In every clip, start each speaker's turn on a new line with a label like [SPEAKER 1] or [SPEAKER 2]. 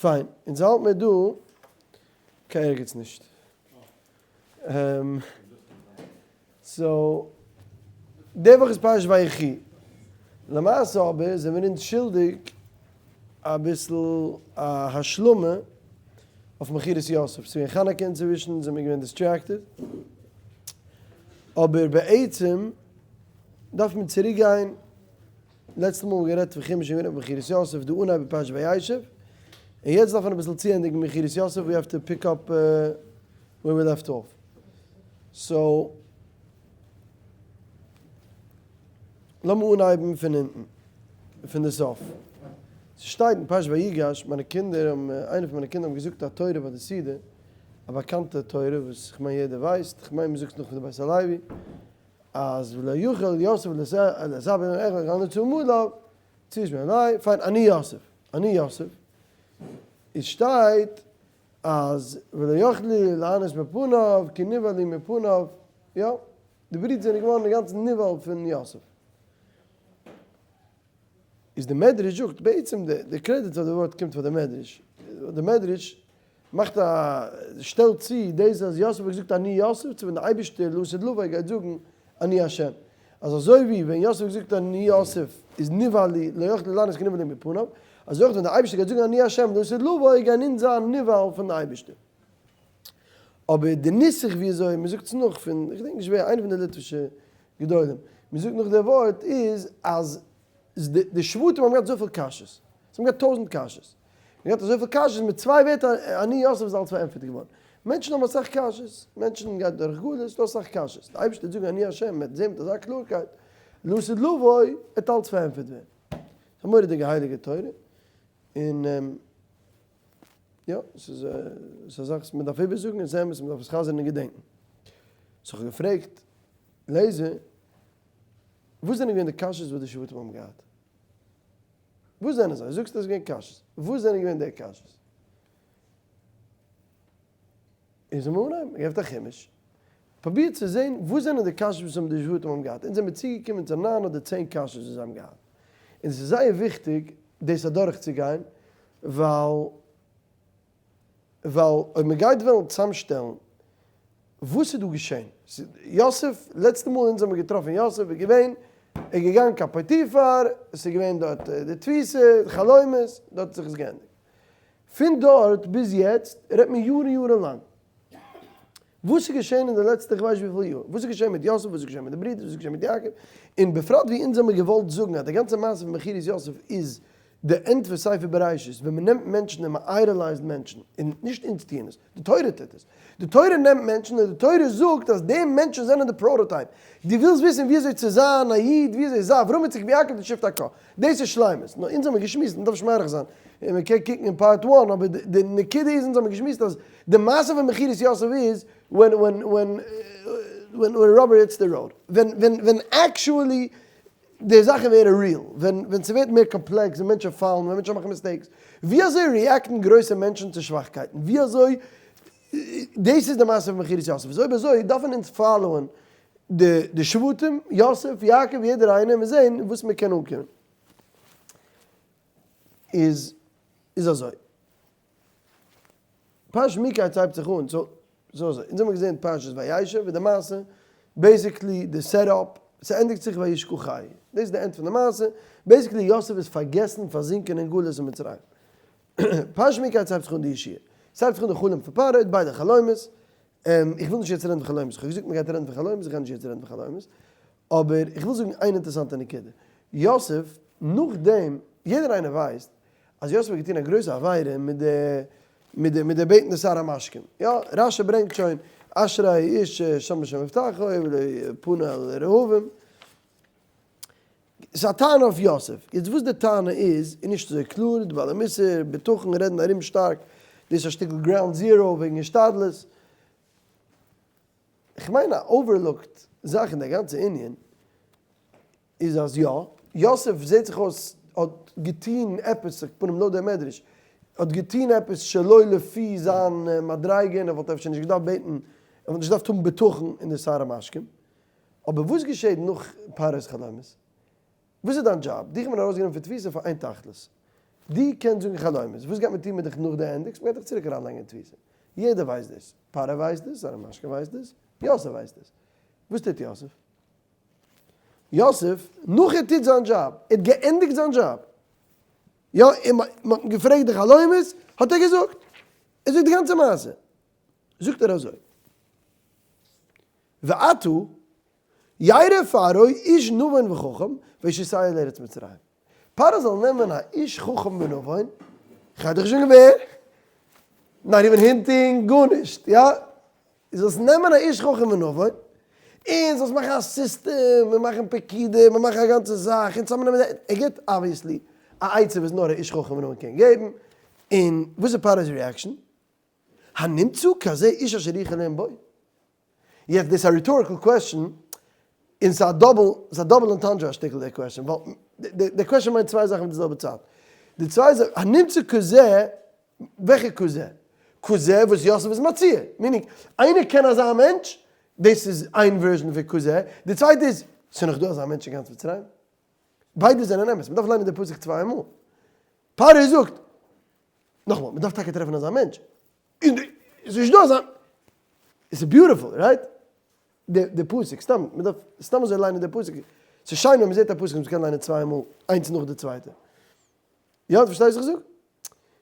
[SPEAKER 1] פיין, אונז האלט מיר דא קיין ערגעץ נישט. So, די וואך איז פרשת ויחי. למעשה אבער זעמיר אונז שולדיג אביסל א השלמה אויף מכירת יוסף. ס'איז געווען חנוכה אינצווישן, זעמיר געווען distracted. אבער בעצם דארף מען צוריק גיין לעצטע מאל האבן מיר גערעדט פון חומש און געווען אויף מכירת יוסף די אנהייב פרשת וישב, און יעצט דארף מען אביסל צוענדיגן מכירת יוסף, we have to pick up where we left off. So, לאמיר אנהייבן פון אונטן, פון די סוף. ס'שטייט אין פרשת ויגש, מיינע קינדער האבן, איינער פון מיינע קינדער האבן געזאגט א תורה ביי די סעודה, א באקאנטע תורה וואס כ'מיין יעדער ווייסט, כ'מיין מ'זאגט עס נאך פון די בית הלוי, אז ולא יוכל יוסף לספר איך וועל נישט צו מולו, צו איז מיר אליי, פיין אני יוסף, אני יוסף, איז שטייט אז ולא יכלו לענות מפניו כי נבהלו מפניו, יא, די ברידער זענען געווארן אינגאנצן נבהל פון יוסף. איז די מדרש זאגט, בעצם די קרעדיט פאר די ווארט קומט פאר די מדרש, די מדרש מאכט א שטעלט צו דאס אז יוסף האט געזאגט אני יוסף צו ווען די אייבערשטער לעתיד לבוא גייט זאגן אני השם, אז אזוי ווי ווען יוסף האט געזאגט אני יוסף איז נבהלו לא יכלו לענות כי נבהלו מפניו, אזוי אויך ווען די אייבערשטער גייט זאגן אני השם לעתיד לבוא גייען אונז זיין נבהל פון די אייבערשטער. אבער די נוסח ווי אזוי מען זאגט עס נאך פון, איך געדענק נישט ווער, איינער פון די ליטווישע גדולים, מען זאגט נאך די ווארט איז אז די שבטים האבן געהאט אזויפיל קשיות, זיי האבן געהאט טויזנט קשיות, מען האט אזויפיל קשיות מיט צוויי ווערטער אני יוסף איז אלץ פארענטפערט געווארן. מענטשן האבן אסאך קשיות, מענטשן גייט דורך גלות, ס'דא אסאך קשיות, די אייבערשטער וועט זאגן אני השם, מען וועט זען מיט אזא קלארקייט, לעתיד לבוא וועט אלץ פארענטפערט ווערן. ס'איז א מורא'דיגע הייליגע תורה, און יא, ס'איז א זאך וואס מען דארף איבערזאגן, און ס'איז אמת, מען דארף עס חזר'ן און געדענקן. so כ'האב געפרעגט לעזער, וואס זענען געווען די קשיות וואס די שבטים האבן געהאט? וואס זענען זיי? זאגסט עס איז געווען קשיות. וואס זענען געווען די קשיות? און זאל מען אנהייבן, געבט א חומש, פרובירט צו זען וואס זענען די קשיות וואס האבן די שבטים האבן געהאט. אונז זעמיר צוגעקומען צו ניין אדער צען קשיות וואס זיי האבן געהאט. און עס איז זייער וויכטיג דאס אדורכצוגיין, ווייל ווייל אויב מען גייט וועלן צוזאמשטעלן וואס איז דא געשען, יוסף, לעצטע מאל אונז האמיר געטראפן יוסף איז געווען, ער איז געגאנגען קיין פוטיפר, עס איז געווען דארט די תפיסה, די חלומות, דארט האט זיך עס געענדיגט. פון דארט ביז יעצט רעדט מען יארן יארן לאנג. וואס איז געשען אין די לעצטע כ'ווייס וויפיל יאר, וואס איז געשען מיט יוסף, וואס איז געשען מיט די ברידער, וואס איז געשען מיט יעקב, און בפרט ווי אונז האמיר געוואלט זאגן אז די גאנצע מעשה פון מכירת יוסף איז די end פון ספר בראשית, ווען מען נעמט מענטשן און מען idolize ט מענטשן, און נישט אונז טוען עס, די תורה טוט עס, די תורה נעמט מענטשן און די תורה זאגט אז די מענטשן זענען די prototype, דו ווילסט וויסן ווי אזוי צו זיין א איד, ווי אזוי זיי אברהם יצחק ויעקב די שבט הקה, דאס איז שלימות, נאר אונז האמיר געשמועסט, מען דארף נישט מאריך זיין, און מען קען קוקן אין part one, אבער די נקודה איז אונז האמיר געשמועסט אז די מעשה פון מכירת יוסף איז ווען ווען ווען ווען rubber hits the road, ווען ווען ווען actually די זאכן ווערן real, ווען ווען ס'ווערט מער קאמפלעקס, ווען מענטשן פאלן, ווען מענטשן מאכן mistakes, ווי אזוי react ן גרויסע מענטשן צו שוואכקייטן, ווי אזוי, דאס איז די מעשה פון מכירת יוסף, איז אויב אזוי דארפן אונז follow ען די די שבטים, יוסף, יעקב, יעדער איינער, און זען וואס מען קען אנקומען. איז איז אזוי. פרשת מקץ הייבט זיך אן, so so אזוי, אונז האמיר געזען פרשת וישב ווי די מעשה, basically די setup, ס'ענדיגט זיך וישכחהו, דאס איז די end פון די מעשה, basically יוסף איז פארגעסן פארזינקען אין גלות אין מצרים. פרשת מקץ הייבט זיך אן די ישועה, ס'הייבט זיך אן די חלום פון פרעה, ביידע חלומות, איך וויל נישט יעצט רעדן פון חלומות, איך האב געזאגט מ'גייט רעדן פון חלומות, איך גיי נישט יעצט רעדן פון חלומות, אבער איך וויל זאגן איין אינטערעסאנטע נקודה, יוסף נאכדעם, יעדער איינער ווייסט אז יוסף האט געטון א גרויסע עבירה מיט די מיט די מיט די בעטן די שר המשקים, יא, רש"י ברענגט שוין אשרי האיש שם השם מבטחו ולא פנה אל רהבים, ס'איז א טענה אויף יוסף, יעצט וואס די טענה איז איז נישט אזוי קלאר, די בעלי מוסר, בטחון רעדן ארום שטארק, דאס איז א שטיקל ground zero וועגן השתדלות, כ'מיין א overlooked זאך אין די גאנצע ענין איז אז יא, יוסף זעט זיך אויס האט געטון עפעס, על כל פנים לויט דער מדרש, האט געטון עפעס שלא לפי זיין מדריגה און ער וואלט אפשר נישט געדארפט בעטן, ער וואלט נישט געדארפט האבן בטחון אין די שר המשקים. אבער וואס געשעט נאך פרעה'ס חלומות? וואס איז דיין דזשאב? דיך האט מען ארויסגענומען פון תפיסה פאר איין תכלית. דו קענסט זאגן חלומות, וואס גייט מען טון מיט דיך נאך דו ענדיגסט? מ'גייט דיך צוריק אריינלייגן אין תפיסה. יעדער ווייסט דאס. פרעה ווייסט דאס, שר המשקים ווייסט דאס, יוסף ווייסט דאס. וואס טוט יוסף? יוסף, נאך ער טוט זיין דזשאב, ער האט געענדיגט זיין דזשאב, יא, און מ'האט אים געפרעגט די חלומות, האט ער געזאגט, ער זאגט די גאנצע מעשה, זאגט ער אזוי, ועתה ירא פרעה איש נבון וחכם וישיתהו אל ארץ מצרים, פרעה זאל נעמען א איש חכם ונבון, כ'האב דיך שוין געווער, not even hinting, גארנישט, יא, זאלסט נעמען א איש חכם ונבון, און זאלסט מאכן א סיסטעם, און מאכן פקידים, און מאכן א גאנצע זאך, און צוזאמנעמען די, ער גיבט obviously א עצה וואס נאר א איש חכם ונבון קען געבן, און וואס איז פרעה'ס reaction? הנמצא כזה איש אשר רוח אלהים בו? יעצט דאס איז א rhetorical question, און ס'איז א double, ס'איז א double entendre א שטיקל דער question, ווייל די question מיינט צוויי זאכן מיט די זעלבע צייט. די צוויי זאכן, הנמצא כזה, וועלכע כזה? כזה וואס יוסף איז מציע, meaning, איינער קען אזא מענטש, דאס איז איין version פון כזה, די צווייטע איז, ס'איז נאך דא אזא מענטש אין גאנץ מצרים? ביידע זענען אמת, מ'דארף ליינען די פסוק צוויי מאל. פרעה זאגט, נאכאמאל, מ'דארף טאקע טרעפן אזא מענטש, און ס'איז נישט דא אזא, עס איז beautiful, right? די פסוק, סתם, מ'דארף סתם אזוי ליינען די פסוק, ס'איז שיין ווען מ'זעט א פסוק וואס מ'קען ליינען צוויי מאל, איינס נאך די צווייטע. יא, דו פארשטייסט וואס איך זאג?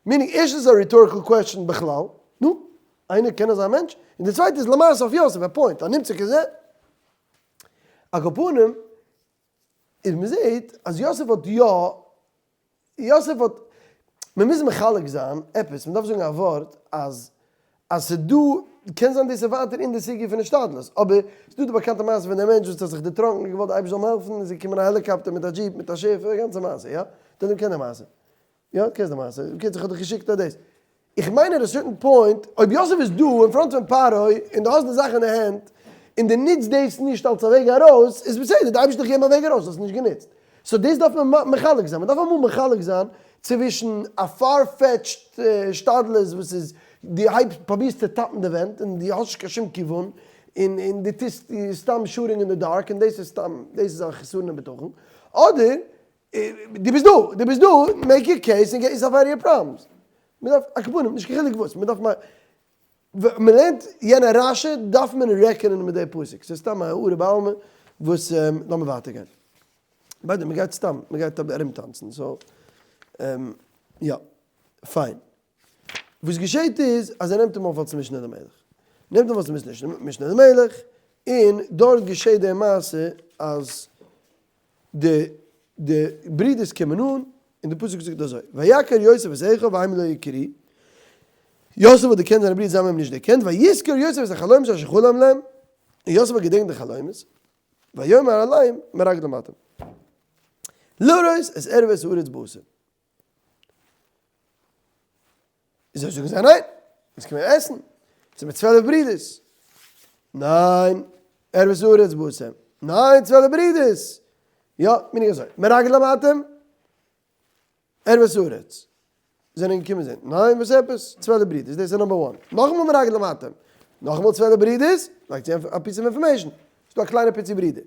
[SPEAKER 1] meaning ערשטנס איז א rhetorical question בכלל, נו, איינער קען אזא מענטש? און די צווייטע איז למעשה אויף יוסף, א point, הנמצא כזה. על כל פנים, איז מ'זעט אז יוסף האט יא יוסף האט, מען מוז מחלק זיין עפעס, מען דארף זאגן א ווארט אז אז ס'איז דא, קען זיין דאס איז ווייטער אין די סוגיא פון השתדלות, אבער ס'איז דא די באקאנטע מעשה פון דער מענטש וואס האט זיך דערטראנקן און געוואלט די אייבערשטער זאל אים העלפן, איז געקומען א העליקאפטער מיט א דזשיפ מיט א שיף, די גאנצע מעשה, יא? דער עולם קען די מעשה. יא, דו קענסט די מעשה. בקיצור, איך האב דיך געשיקט אט דאס. איך מיין at a certain point, אויב יוסף איז דא אין front פון פרעה און דו האסט די זאך אין די הענט, און דו נוצט דאס נישט אלס א וועג ארויס, איז בסדר, די אייבערשטער האט דיך געגעבן א וועג ארויס, האסט נישט גענוצט. so דאס דארף מען מחלק זיין, מען דארף אמאל מחלק זיין צווישן א far-fetched השתדלות וואס איז דו הייבסט פרובירסט צו טאפן די ווענט און דו האסט נישט קיין שום כיוון און און דו טוסט סתם shooting אין די dark און דאס איז סתם דאס איז א חסרון אין בטחון, אדער דו ביסט דא, דו ביסט דא, make your case און get yourself out of your problems. מען דארף, על כל פנים, נישט קיין חילוק וואס, מען דארף ווען מען לערנט יענע רשי דארף מען רעכענען מיט די פסוק, ס'איז סתם א הערה בעלמא וואס, לאמיר ווייטער גיין. by the way, מ'גייט סתם, מ'גייט ארום טאנצן, so, יא, פיין. וואס געשעהט איז אז ער נעמט אים אויף אלס משנה למלך. נעמט אים אויף אלס משנה למלך, און דארט געשעהט די מעשה אז די די ברידערס קומען אן, און די פסוק זאגט אזוי, ויכר יוסף את אחיו והם לא הכירוהו, יוסף האט דערקענט זיינע ברידער זיי האבן אים נישט דערקענט, ויזכר יוסף את החלומות אשר חלם להם, און יוסף האט געדענקט די חלומות, ויאמר אליהם מרגלים אתם, לראות את ערות הארץ באתם. זיי זאגן זיי ניין, אונז קומען עסן, אונז זעמיר 12 ברידערס, ניין, ערות הארץ באתם, ניין, 12 ברידערס, יא, מיר נישט אזוי, מרגלים אתם, ערות הארץ, זענען געקומען זען, ניין, וואס עפעס, 12 ברידערס, דאס איז number one, נאכאמאל מרגלים אתם, נאכאמאל 12 ברידערס, לייגט צו א piece of information, ס'דא א קליינע פיצי ברודער.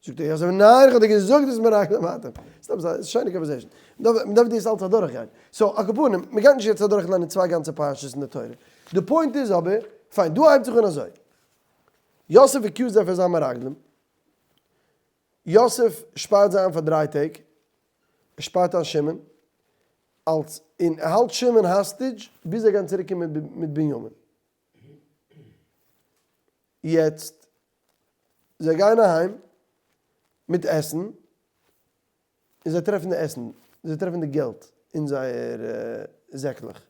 [SPEAKER 1] זאגט ער יוסף, ניין איך האב דיר געזאגט דאס מרגלים אתם. סתם ס'איז א שיינע conversation. מ'דארף דאס אלץ אדורכגיין. so על כל פנים, מ'גייט נישט יעצט אדורכליינען צוויי גאנצע פרשות אין די תורה. די point איז אבער, פיין, דא הייבט זיך אן אזוי. יוסף accused זיי פאר זיין מרגלים. יוסף שפארט זיי איין פאר דריי טעג. ער שפארט איין שמעון. אלס, און ער האלט שמעון hostage ביז זיי גייען צוריק קומען מיט בנימין. יעצט זיי גייען אהיים מיט עסן, און זיי טרעפן די עסן, זיי טרעפן די געלט אין זייער זעקלעך.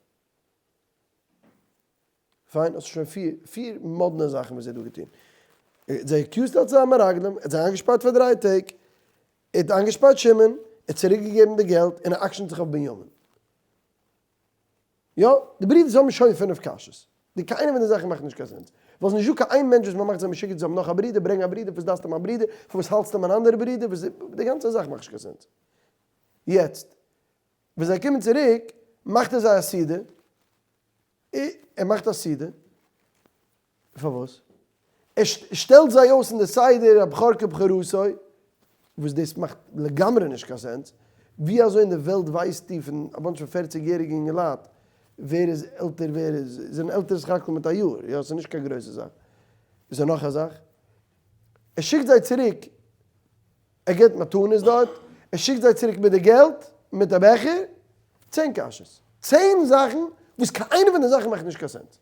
[SPEAKER 1] פיין, האסט שוין פיר, פיר מאדנע זאכן וואס זי האט דא געטון. זיי accused אלס זיין מרגלים, ער האט זיי איינגעשפארט פאר דריי טעג, ער האט איינגעשפארט שמעון, ער האט צוריק געגעבן די געלט, און ער עקשנ'ט זיך אויף בנימין. יא, די ברידערס האבן שוין פינף קשיות. די קיינע פון די זאכן מאכט נישט קיין sense. ווייל ס'נישט דא קיין איין מענטש וואס מ'מאכט זיי משוגע צו האבן נאך א ברודער, ברענג א ברודער, וואס דארפסטו מיין ברודער, פארוואס האלטסטו מיין אנדערע ברודער, וואס די גאנצע זאך מאכט נישט קיין sense. יעצט, ווען זיי קומען צוריק, מאכט ער זיי א סעודה, ער מאכט א סעודה, פארוואס? ער שטעלט זיי אויס אין די סדר הבכור כבכורתו, וואס דאס מאכט לגמרי נישט קיין sense. ווי אזוי אין די וועלט ווייסטו פון א bunch פון פערציג יעריגע אינגעלייט ווער איז עלטער ווער איז, זענען עלטער סך הכל מיט א יאר, יא ס'איז נישט קיין גרויסע זאך. איז דא נאך א זאך? ער שיקט זיי צוריק, ער געבט מתנות דארט, ער שיקט זיי צוריק מיט די געלט, מיט א בעכער, צען קשיות, צען זאכן וואס קיין איינע פון די זאכן מאכט נישט קיין sense.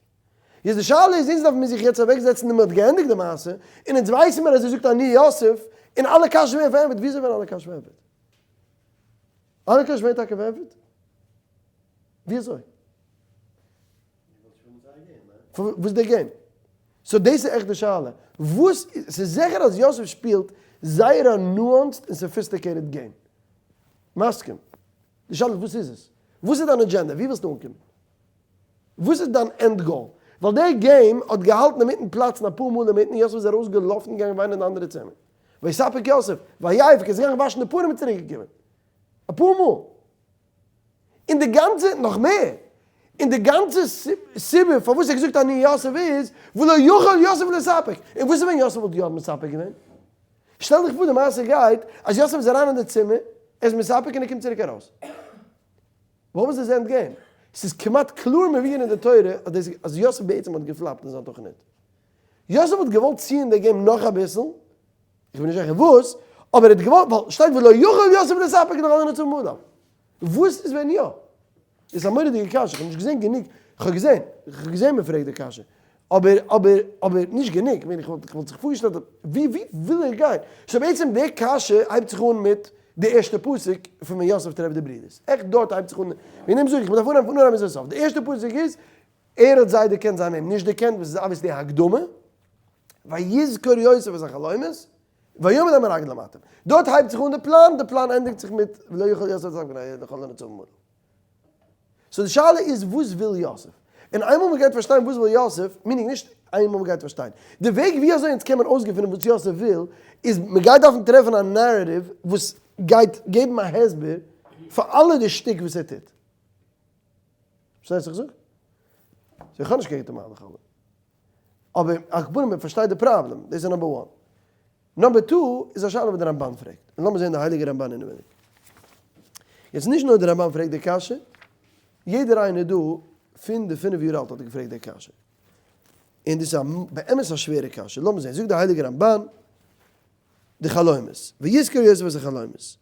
[SPEAKER 1] יעצט די שאלה איז, אונז דארפן מיר זיך יעצט אוועק זעצן און מען האט געענדיגט די מעשה, און אונז ווייסן מיר אז ער זאגט אני יוסף, און אלע קשיות ווערן פארענטפערט, וויאזוי ווערן אלע קשיות פארענטפערט? אלע קשיות ווערן טאקע פארענטפערט? וויאזוי? וואס איז די game? So דאס איז עכט די שאלה. וואס, ס'איז זיכער אז יוסף שפילט זייער א nuanced און sophisticated game. מסכים. די שאלה איז וואס איז עס? וואס איז דיין agenda? ווי ווילסטו אנקומען? וואס איז דיין end goal? ווייל די game האט געהאלטן אינמיטן פלאצן אפאר מאל אינמיטן און יוסף איז ארויס געלאפן און געגאנגען וויינען אין די אנדערע צימער. ויתאפק יוסף, ויבך, איז געגאנגען וואשן די פנים און צוריק געקומען. אפאר מאל. און די גאנצע, נאך מער, און די גאנצע סיבה פארוואס ער האט געזאגט אני יוסף איז, ולא יכול יוסף להתאפק. און וואס איז ווען יוסף וואלט יא מתאפק געווען? שטעל דיך פאר די מעשה גייט אז יוסף איז אריין אין די צימער, ער איז מתאפק און ער קומט צוריק ארויס. וואט וואס די end game? ס'איז כמעט קלאר מבואר אין די תורה אז דאס אז יוסף בעצם האט געפלאפט אין זיין תוכנית. יוסף האט געוואלט ציען די game נאך אביסל, איך בין נישט זיכער וואס, אבער ער האט געוואלט, ווייל שטייט ולא יכול יוסף להתאפק לכל הנצבים עליו. וואס איז ווען יא? איז א מורא'דיגע קשיא, איך האב נישט געזען גענוג, איך האב געזען, איך האב געזען מען פרעגט די קשיא, אבער אבער אבער נישט גענוג, כ'מיין איך וואלט איך וואלט זיך פארגעשטעלט ווי ווי וויל ער גיין? so בעצם די קשיא הייבט זיך אן מיט די ערשטע פסוק פון ווען יוסף טרעפט די ברידערס, עכט דארט הייבט זיך אן, וועגן דעם זאג איך, מ'דארף אנהייבן פון אנהייב ביז סוף, די ערשטע פסוק איז, ער האט זיי דערקענט זיי האבן אים נישט דערקענט, וואס איז obviously א הקדמה, ויזכור יוסף את החלומות, ויאמר המרגלים אתם. דארט הייבט זיך אן די פלאן, די פלאן ענדיגט זיך מיט ולא יכול יוסף להתאפק לכל הנצבים עליו. so די שאלה איז וואס וויל יוסף? און איינמאל מען גייט פארשטיין וואס וויל יוסף, meaning נישט איינמאל מען גייט פארשטיין, די וועג ווי אזוי אונז קען מען אויסגעפינען וואס יוסף וויל, איז מען גייט דארפן טרעפן א narrative וואס גייט געבן א הסבר פאר אלע די שטיק וואס ער טוט. פארשטייסט וואס איך זאג? so איך האב נישט קיין גוטע מהלך אבער. אבער על כל פנים מען פארשטייט די פראבלעם, דאס איז number one. number two איז א שאלה וואס די רמבן פרעגט, און לאמיר זען די הייליגע רמבן אינעווייניג. יעצט נישט נאר די רמבן פרעגט די קשיא, יעדער איינער דא פון די פינף יאר אלט האט געפרעגט די קשיא. און דאס איז באמת א שווערע קשיא, לאמיר זען, זאגט די הייליגע רמבן די חלומות, ויזכור יוסף את החלומות.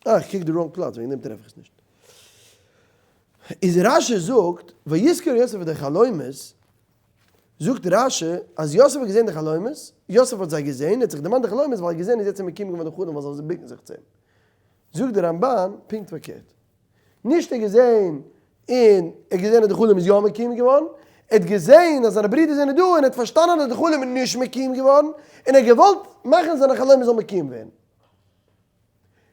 [SPEAKER 1] אה, איך קוק די wrong פלאץ, וועגן דעם טרעף איך עס נישט. איז רשי זאגט, ויזכור יוסף את די חלומות, זאגט רשי אז יוסף האט געזען די חלומות, יוסף האט זיי געזען, ער האט זיך דערמאנט די חלומות ווייל ער האט געזען אז יעצט איז מקוים געווארן די חלום ווייל זיי בוקן זיך צו אים. זאגט דער רמבן פונקט פארקערט. נישט ער געזען און ער האט געזען אז די חלום איז יא מקוים געווארן, ער האט געזען אז זיינע ברידער זענען דא און ער האט פארשטאנען אז די חלום איז נישט מקוים געווארן און ער האט געוואלט מאכן זיינע חלומות זאל מקוים ווערן.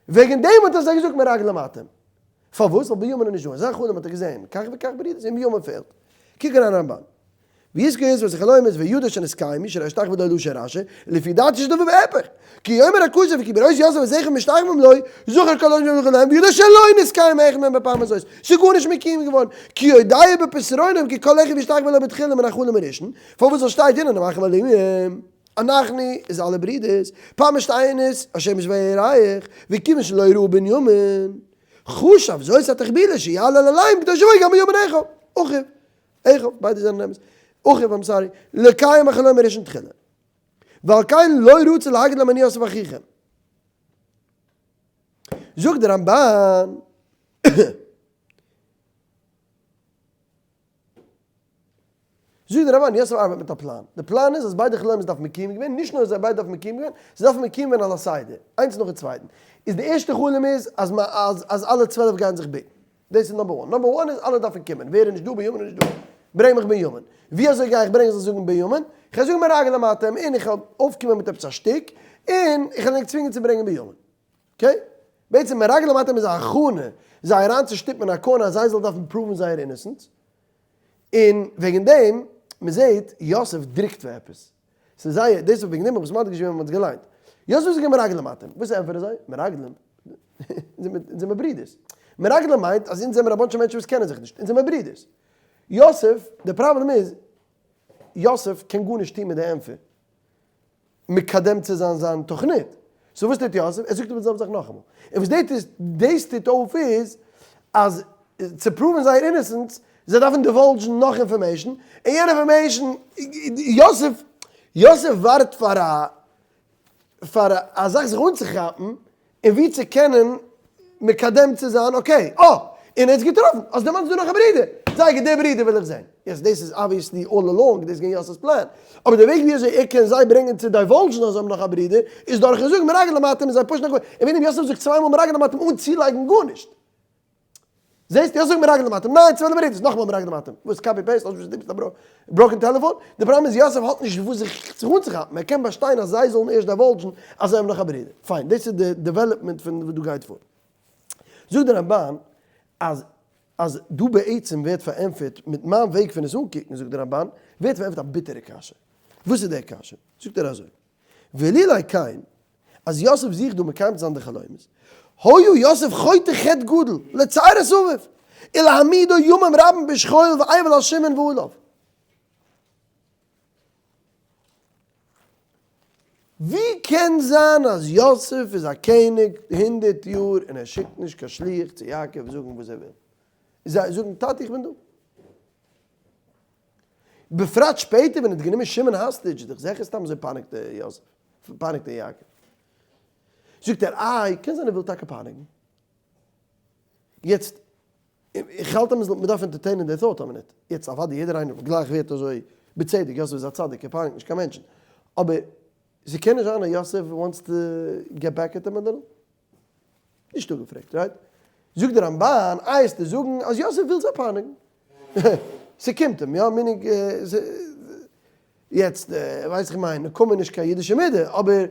[SPEAKER 1] וועגן דעם האט ער זיי געזאגט מרגלים אתם. פארוואס? ווייל בנימין איז נישט דא. אין זיין חלום האט ער געזען כך וכך ברידערס און בנימין פעלט. קוק אריין רמבן. ויזכור יוסף את החלומות וידע שנתקיימו שהרי השתחוו לו לשון רשי, לפי דעתי שדבר בהיפך, כי יאמר הכתוב כי בראות יוסף את אחיו משתחווים לו, זכר כל אשר זכר להם וידע שלא נתקיים אחד מהם בפעם הזאת, ס'איז גארנישט מקוים געווארן, כי יודע בפתרונם כי כל אחיו ישתחוו לו בתחילה מן החלום הראשון, פארוואס זאל שטייט הנה אנחנו עלומים, אנחנו איז אלע ברידערס, פעם שתיינס, השמש והירח, וכיוון שלא ראו בנימין, חשב זאת התחבילה שיעלה עליהם כדי שיבוא גם בנימין אחיו, אחיו. אחיו, ביידע זענען אמת. אחיו, I'm sorry, לקיים החלום הראשון תחילה. ועל כן לא רצה להגיד להם אני יוסף אחיכם. זאגט דער רמבן, זאגט דער רמבן, יוסף ארבעט מיט א פלאן. די פלאן איז אז ביידע חלומות דארפן מקוים געווען, נישט נאר זיי ביידע דארפן מקוים געווען, זיי דארפן מקוים ווערן על הסדר, איינס נאכן צווייטן. איז די ערשטע חלום איז אז אז אלע 12 גייען זיך בוקן. דאס איז number one. number one איז אלע דארפן קומען. ווער איז נישט דא? בנימין איז נישט דא. ברענג מיך בנימין. ווי אזוי גיי איך ברענגען זאל זאגן בנימין? איך גיי זאגן מרגלים אתם און איך וועל אויפקומען מיט עפעס א שטיק און איך וועל ענק צווינגען צו ברענגען בנימין. okay? בעצם מרגלים אתם איז א הכנה זיי אריינצושטופן אין א corner אז זיי זאלן דארפן prove ן זייער innocence. און וועגן דעם, מען זעט יוסף דרוקט פאר עפעס. ס'איז זייער, דאס איז וועגן דעם האב איך עס מדגיש געווען ווען מ'האט עס געליינט. יוסף זאגט מרגלים אתם. וואס ענטפערן זיי? מרגלים? אונז זעמער ברידערס. מרגלים מיינט אז אונז זעמער א bunch of מענטשן וואס קענען זיך נישט, אונז זעמער ברידערס. יוסף, די פראבלעם איז, יוסף קען גארנישט טון מיט די ענטפער, מקדם צו זיין זיין תוכנית. so וואס טוט יוסף? ער זאגט איבער די זעלבע זאך נאכאמאל. און וואס דאס טוט אויף איז, אז צו prove ן זייער innocence, זיי דארפן divulge ן נאך information, און יענע information, יוסף, יוסף ווארט פאר א, פאר א זאך זיך אנצוכאפן, און ווי צו קענען מקדם צו זיין, okay, אה! און ער האט עס געטראפן, אז דער מאן איז דא נאך א ברודער, זייער גוט, דער ברודער וויל איך זען. יעצט דאס איז obviously all along, דאס איז געווען יוסף'ס פלאן, אבער די וועג ווי אזוי ער קען זיי ברענגען צו divulge ן אז זיי האבן נאך א ברודער, איז דורכן זאגן מרגלים אתם און זיי push ן און וועגן דעם יוסף זאגט צוויי מאל מרגלים אתם אן צולייגן גארנישט. זעסט? יוסף זאגט מרגלים אתם, ניין 12 ברודערס, נאכאמאל מרגלים אתם, וואס copy paste, האסט נישט וואס דו ביסט א broken telephone, די פראבלעם איז יוסף האט נישט וואס זיך אנצוכאפן, ער קען באשטיין אז זיי זאלן ערשט divulge ן אז זיי האבן נאך א ברודער, פיין, דאס איז די development פון וואס דא גייט פאר. זאגט דער רמבן אז אז דא בעצם ווערט פארענטפערט, מיט מיין וועג פון עס אנקוקן, זאגט דער רמבן, ווערט פארענטפערט א ביטערע קשיא. וואס איז דער קשיא? זאגט ער אזוי, ואילולא כן, אז יוסף זוכט דא מקיים צו זיין די חלומות, היה יוסף חוטא חטא גדול, לצער את אביו, ולהעמידו ימים רבים בשכול ואבל על שמעון ועליו. ווי קען זיין אז יוסף איז א קעניג 100 יאר און ער שיקט נישט קיין שליח צו יעקב זאגן וואס ער וויל? זיי זאגן טאטע איך בין דא. בפרט שפעטער ווען ער האט גענומען שמעון hostage איז דאך זיכער סתם אזוי פייניגט ער יוסף, פייניגט ער יעקב. זאגט ער איי, קען זיין ער וויל טאקע פייניגן. יעצט, איך האלט אז מען דארף entertain ען די thought א מינוט. יעצט אוודאי יעדער איינער גלייך ווערט אזוי בצדק, יוסף איז א צדיק ער פייניגט נישט קיין מענטשן. אבער ס'קען נישט זיין אז יוסף wants to get back at him a little. נישט אפגעפרעגט, right? זאגט דער רמבן, איי עסטו זאגן אז יוסף וויל זיי פייניגן? ס'קומט אים, יא, meaning, יעצט, ווייס איך מיין, נקמה איז נישט קיין אידישע מידה, אבער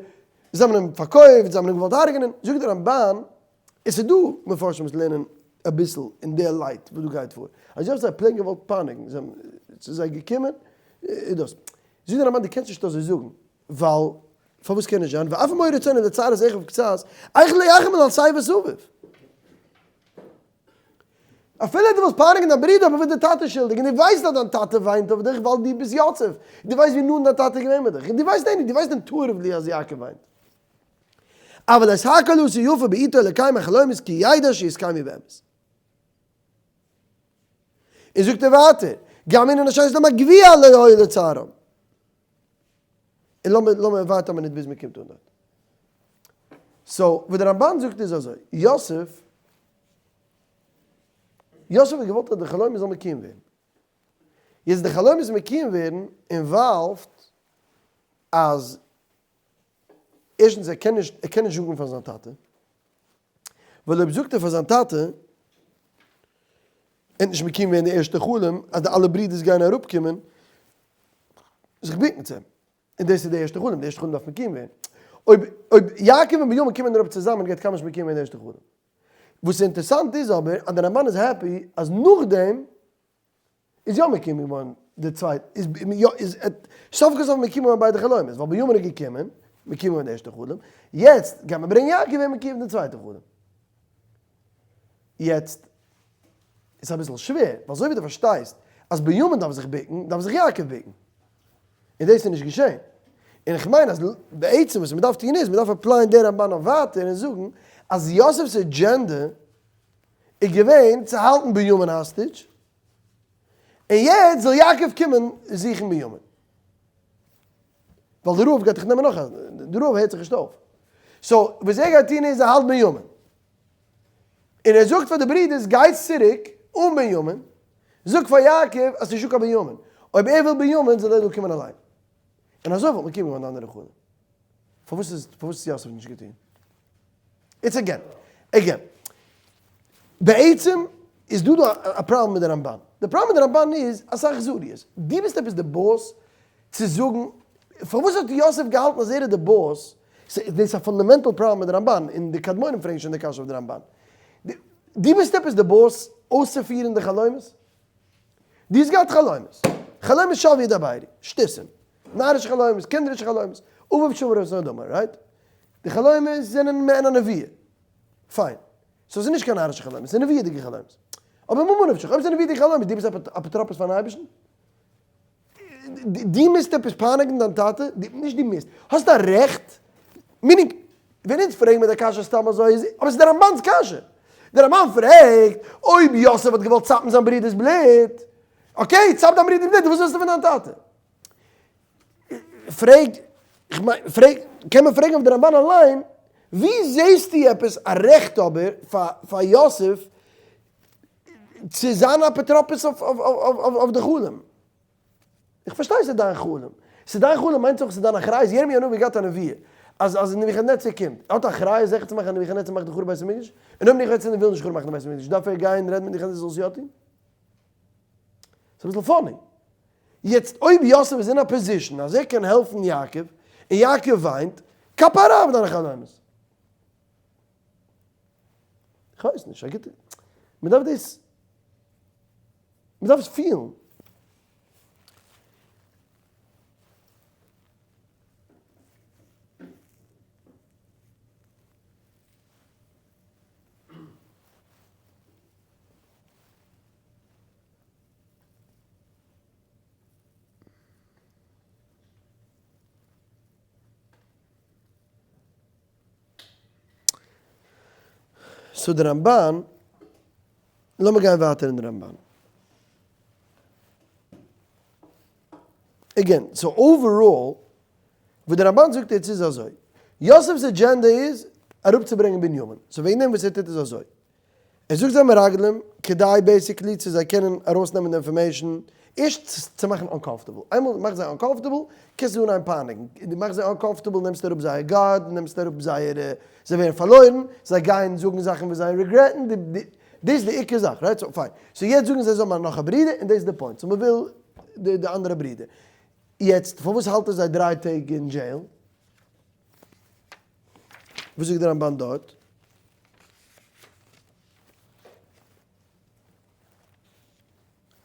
[SPEAKER 1] זיי האבן אים פארקויפט, זיי האבן אים געוואלט הרג'נען, זאגט דער רמבן, עס איז דא מפרשים וואס לערנען אביסל אין די light וואס דא גייט פאר, אז יוסף האט זיי plain געוואלט פייניגן, זיי האבן, ס'איז זיי געקומען, איז דאס. זאגט דער רמבן, דו קענסט נישט אזוי זאגן, ווייל פארוואס קען נישט זיין ואף אם היה רצונו לצער את אחיו קצת, איך לא יחמל על שיבת אביו. אפילו דו ווילסט פייניגן דיין ברודער אבער וואס איז די טאטע שולדיג און דו ווייסט אז דיין טאטע וויינט אויף דיך ווייל דו ביסט יוסף, דו ווייסט ווי נאנט דיין טאטע איז געווען מיט דיך, און דו ווייסט דען נישט, דו ווייסט intuitively אז יעקב וויינט. אבל את הכל עשה יפה בעתו לקיים החלומות כי ידע שיתקיימו באמת. און זאגט ער ווייטער, גם הנה נשארת להם הגביע לא היה לצערם. און לאמיר לאמיר ווארטן א מינוט ביז מען קומט אן דארט. so וואס דער רמבן זאגט איז אזוי, יוסף, יוסף האט געוואלט אז די חלומות זאל מקוים ווערן. יעצט די חלומות מקוים ווערן involved אז ערשטנס ער קען נישט ער קען נישט זאגן פאר זיין טאטע, ווייל אויב זאגט ער פאר זיין טאטע, ער האט נישט מקוים געווען די ערשטע חלום אז די אלע ברידערס גייען אראפקומען זיך בוקן צו אים, און דאס איז די ערשטע חלום, די ערשטע חלום דארף מקוים ווערן. אויב אויב יעקב און בנימין קומען אראפ צוזאמען גייט קיינמאל נישט מקוים ווערן די ערשטע חלום. וואס איז אינטערסאנט איז אבער אז דער רמבן איז happy אז נאכדעם איז יא מקוים געווארן די צווייטע, איז יא איז סוף כל סוף מקוים געווארן ביידע חלומות, ווייל בנימין איז געקומען, מקוים געווארן די ערשטע חלום, יעצט גייט מען ברענגען יעקב ווערן מקוים די צווייטע חלום. יעצט איז אביסל שווער, ווייל אזוי ווי דו פארשטייסט אז בנימין דארף זיך בוקן, דארף זיך יעקב בוקן. און דאס איז נישט געשען. און איך מיין אז בעצם וואס מ'דארף טון איז, מ'דארף apply ען די רמבן אויף ווייטער און זאגן אז יוסף'ס אג'ענדע איז געווען צו האלטן בנימין hostage, און יעצט זאל יעקב קומען זוכן בנימין. ווייל די רעב גייט דאך נעמען נאך א, די רעב הערט זיך נישט אויף. so וואס ער גייט טון איז ער האלט בנימין. און ער זאגט פאר די ברידערס גייטס צוריק אן בנימין, זאג פאר יעקב אז ס'נישטא קיין בנימין, אויב ער וויל בנימין זאל ער דא קומען אליין. און אזוי וואלט מקוים געווארן די אנדערע חלום. פארוואס איז פארוואס האט יוסף נישט געטון? it's again again בעצם איז דא דא א פראבלעם מיט די רמבן. די פראבלעם מיט די רמבן איז אסאך זאריעס. דו ביסט עפעס די boss צו זאגן פארוואס האט יוסף געהאלטן אז ער איז די boss? דאס איז א fundamental פראבלעם מיט די רמבן, און די קדמונים פרעגן שוין די קשיא אויף די רמבן. דו ביסט עפעס די boss אויסצופירן די חלומות? דו האסט געהאט חלומות. חלומות שווא ידברו, שטותים. נארישע חלומות, קינדערישע חלומות. אביו שבר אותו דמר, right? די חלומות זענען מעין הנביאה. פיין. so ס'איז נישט קיין נארישע חלומות, ס'איז נביאות'דיגע חלומות. אבער ממה נפשך, אויב ס'איז נביאות'דיגע חלומות, דו ביסט אפוטרופוס פארן אייבערשטן? דו מוזט עפעס פייניגן דיין טאטע? נישט דו מוזט, האסט א רעכט? meaning, ווען אונז פרעגן מיר די קשיא סתם אזוי איז, אבער ס'איז די רמבן'ס קשיא. די רמבן פרעגט, אויב יוסף האט געוואלט צאפן זיין ברודער'ס בלוט, okay, צאפ דיין ברודער'ס בלוט, וואס ווילסטו פון דיין טאטע? פרעג, כ'מיין, פרעג, קען מען פרעגן אויף די רמבן אליין, ווי זעסטו עפעס א רעכט אבער פאר יוסף צו זיין אפוטרופוס אויף די חלום? איך פארשטיי ס'איז דיין חלום. ס'איז דיין חלום מיינט אויך ס'איז דיין אחריות, ירמי' הנביא געהאט א נבואה אז אז נבוכדנצר קומט, ער האט אחריות זיכער צו מאכן אז נבוכדנצר מאכט די חורבן בית המקדש, און אויב נבוכדנצר וויל נישט חרוב מאכן די בית המקדש דארף ער גיין רעדן מיט נבוכדנצר זאל עס יא טון? ס'איז אביסל funny. יעצט אויב יוסף איז אין א position אז ער קען העלפן יעקב, און יעקב וויינט, כפרה אויף דיינע חלומות. כ'ווייס נישט, א גוטע, מ'דארף דאס, מ'דארף עס פילן. so די רמבן, לאמיר גיין ווייטער אין די רמבן. again, so overall, וואס די רמבן זאגט יעצט איז אזוי, יוסף'ס אדזשענדע איז אראפצוברענגען בנימין, so וועגן דעם וואס ער טוט איז אזוי, ער זאגט זיי מרגלים כדי basically צו זיי קענען ארויסנעמען די information, ערשט צו מאכן uncomfortable, איינמאל דו מאכסט זיי uncomfortable קענסטו אנהייבן פייניגן, דו מאכסט זיי uncomfortable נעמסטו אראפ זייער guard, נעמסט אראפ זייערע, זיי ווערן פארלוירן, זיי גייען זאגן זאכן וואס זיי regret ן, דאס איז די עיקר זאך, right? so פיין, so יעצט זאגן זיי זיי האבן נאך א ברודער און דאס איז די point, so מען וויל די אנדערע ברודער. יעצט פארוואס האלט ער זיי דריי טעג אין jail? וואס זאגט די רמבן דארט?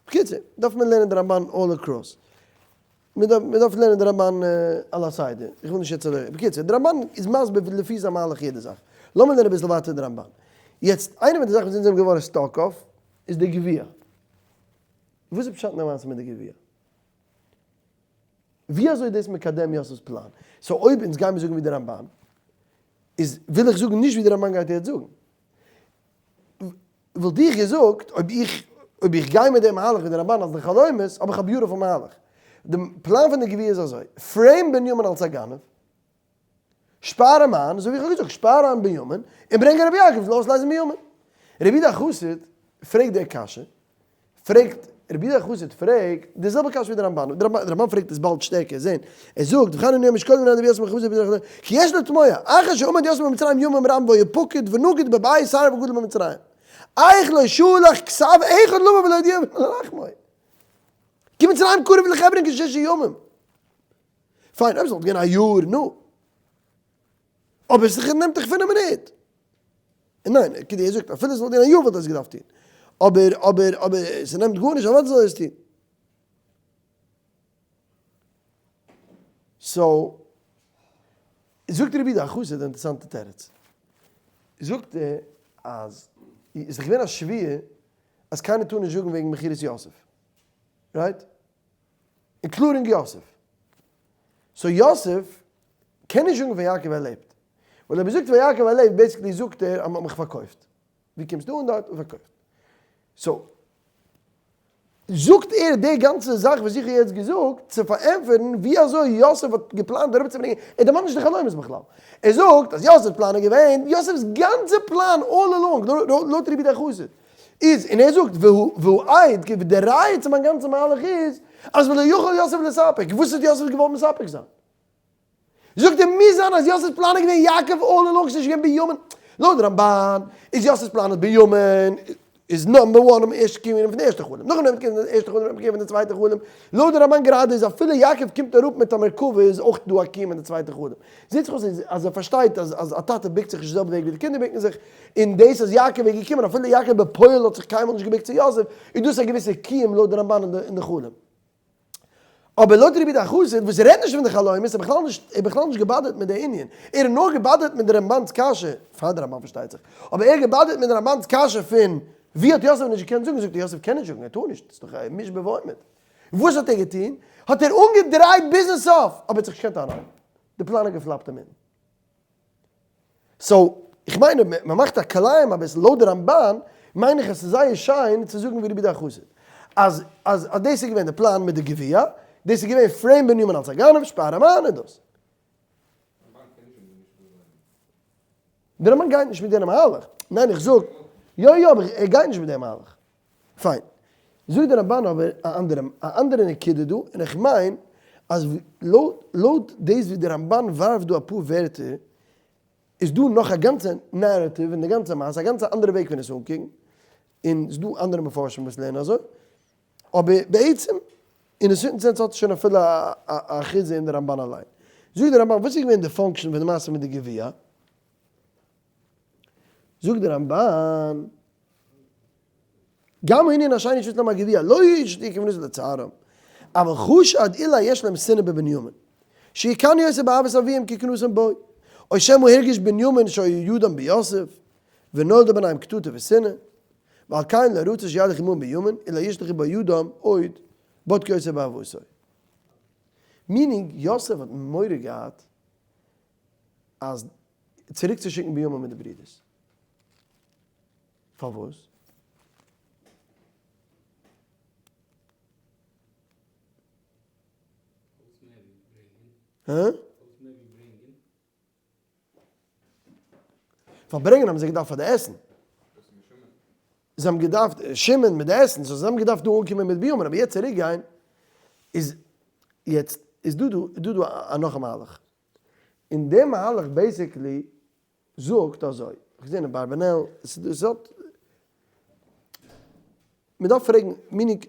[SPEAKER 1] בקיצור, דארף מען לערנען די רמבן all across. מען דארף לערנען די רמבן על הסדר. איך וויל נישט יעצט אזוי. בקיצור, די רמבן איז מסביר לפי זיין מהלך יעדע זאך. לאמיר לערנען אביסל ווייטער די רמבן. יעצט, איינע פון די זאכן וואס אונז זענען געווארן stuck אויף, איז די גביע. וואס איז פשט אין די מעשה מיט די גביע? ווי אזוי איז דאס מקדם יוסף'ס פלאן? so אויב אונז גיימיר זאגן ווי די רמבן, איז וויל איך זאגן נישט ווי די רמבן גייט יעצט זאגן. וואלט איך געזאגט, אויב איך אויב איך גיי מיט די מהלך ווי די רמבן אז די חלומות, האב איך א beautiful מהלך. די פלאן פון די גביע איז אזוי, frame בנימין אלס א גנב, שפאר אים איין, אזוי ווי איך האב געזאגט, שפאר איין בנימין, און ברענג רבי יעקב זאל אויסלייזן בנימין. רבי יהודה החסיד פרעגט די קשיא, פרעגט, רבי יהודה החסיד פרעגט די זעלבע קשיא ווי די רמבן, די רמבן פרעגט עס באלד שטערקער, זען, ער זאגט, וכאן אני אומר שקודם נדב יוסף מחוזא בזרח דוד, כי יש לתמוה, אחר שעמד יוסף במצרים ימים רבים והיה פקוד ונגיד בבית שרף וגדול במצרים, איך לא שלח כתב אחד לבוא ולהודיע לרחמו, כי מצרים קרוב לחברון כשש ימים. פיין, אויב עס וואלט געווען א יאר, נו. אבער עס נעמט דיך פינף מינוט. און ניין, כדי ער זאגט אפילו עס וואלט געווען א יאר וואלט ער עס געדארפט טון. אבער אבער אבער ס'נעמט גארנישט אוודאי זאל ער עס טון. so זאגט רבי יהודה החסיד א אינטערעסאנטע תירוץ. זאגט ער אז איז דאך געווען א שבועה אז קיינער טאר נישט זאגן וועגן מכירת יוסף. right? including יוסף. so יוסף קען נישט זאגן פאר יעקב ער לעבט. ווייל אויב ער זאגט פאר יעקב ער לעבט basically זאגט ער אז מען האט מיך פארקויפט. ווי קומסטו אן דארט? פארקויפט. so זאגט ער די גאנצע זאך וואס איך האב יעצט געזאגט צו פארענטפערן ווי אזוי יוסף האט געפלאנט אראפצוברענגען, ער דערמאנט נישט די חלומות בכלל. ער זאגט אז יוסף'ס פלאן איז געווען, יוסף'ס גאנצע פלאן all along, לויט רבי יהודה החסיד, איז, און ער זאגט, והוא עד, די ראיה צו מיין גאנצע מהלך איז, אז ולא יכול יוסף לספק, וואס האט יוסף געוואלט מספק זיין? זאגט ער, מוז זיין אז יוסף'ס פלאן איז געווען יעקב all along, ס'איז נישט געווען בנימין. לויט רמבן איז יוסף'ס פלאן אז בנימין איז number one און ערשט קומען פון די ערשטע חלום, נאכדעם נעמט קומען די ערשטע חלום נעמט קומען פון די צווייטע חלום, לויט די רמבן גראדע איז אפילו יעקב קומט אראפ מיט א מרכבה איז אויך דא א קיום אין די צווייטע חלום. זעט זיך אויס אז ער פארשטייט אז אז א טאטע בוקט זיך נישט די זעלבע וועג ווי די קינדער בוקן זיך, און דאס אז יעקב איז געקומען אפילו יעקב בפועל האט זיך קיינמאל נישט געבוקט צו יוסף, איז דאס א געוויסע קיום לויט די רמבן אין די חלום. אבער לויט רבי יהודה החסיד וואס רעדט נישט פון די חלומות איז בכלל נישט ער בכלל נישט געבאדערט מיט די ענין, ער איז נאר געבאדערט מיט די רמבן'ס קשיא, פאר די רמבן פארשטייט זיך, אבער ער איז געבאדערט מיט די רמבן'ס קשיא פון ווי האט יוסף נישט געקענט זאגן, זאגט ער יוסף קען נישט זאגן ער טאר נישט, ס'איז דאך מושבע ועומד. וואס האט ער געטון? האט ער אנגעדרייט ביזן סוף, אבער האט זיך נישט געקענט איינהאלטן, די פלאן האט געפלאפט אינמיטן. so, איך מיין אויב מען מאכט א claim אביסל לויט די רמבן, מיין איך אז ס'איז זייער שיין צו זאגן ווי רבי יהודה החסיד, אז אז אז דאס איז געווען די פלאן מיט די גביע, דאס איז געווען frame בנימין אלס א גנב, שפאר אים איין און דאס. די רמבן גייט נישט מיט יענע מהלך. ניין איך זאג, יא יא אבער ער גייט נישט מיט דעם מהלך. פיין. זאגט די רמבן אבער א אנדערע א אנדערע נקודה דא, און איך מיין אז לויט לויט דאס ווי די רמבן ווארפט דא אפאר ווערטער, איז דא נאך א גאנצע narrative אין די גאנצע מעשה, א גאנצע אנדערע וועג פון עס אנקוקן, און ס'איז דא אנדערע מפרשים וואס לערנען אזוי, אבער בעצם אין א certain sense האט עס שוין אפילו א אחיזה אין די רמבן אליין. זאגט די רמבן וואס איז געווען די function פון די מעשה מיט די גביע? זאגט די רמבן, גם הענין השני שיש להם הגביע לא ישתיק כוונת לצערם, אבל חשד אולי יש להם שנאה בבנימין, שיקנאו יוסף באהבת אביהם כקנאתם בו, או שמא הרגיש בנימין שהיו ידם ביוסף, ונולדה ביניהם קטטה ושנאה, ועל כן לא רצה שילך עמהם בנימין, אלא ישלחו בו ידם עוד בדקו יוסף באהבתו. meaning יוסף האט מורא געהאט אז צוריקצושיקן בנימין מיט די ברידערס. פארוואס? הא? פארברענגען האבן זיי געדארפט פאר די עסן. זיי האבן געדארפט שמעון מיט די עסן, so זיי האבן געדארפט דא אנקומען מיט בנימין, אבער יעצט צוריק גיין איז יעצט איז דא דא איז דא דא א נאך א מהלך. און די מהלך basically זאגט אזוי, איך געזען אין אברבנאל, עס האט, מען דארף פרעגן, meaning,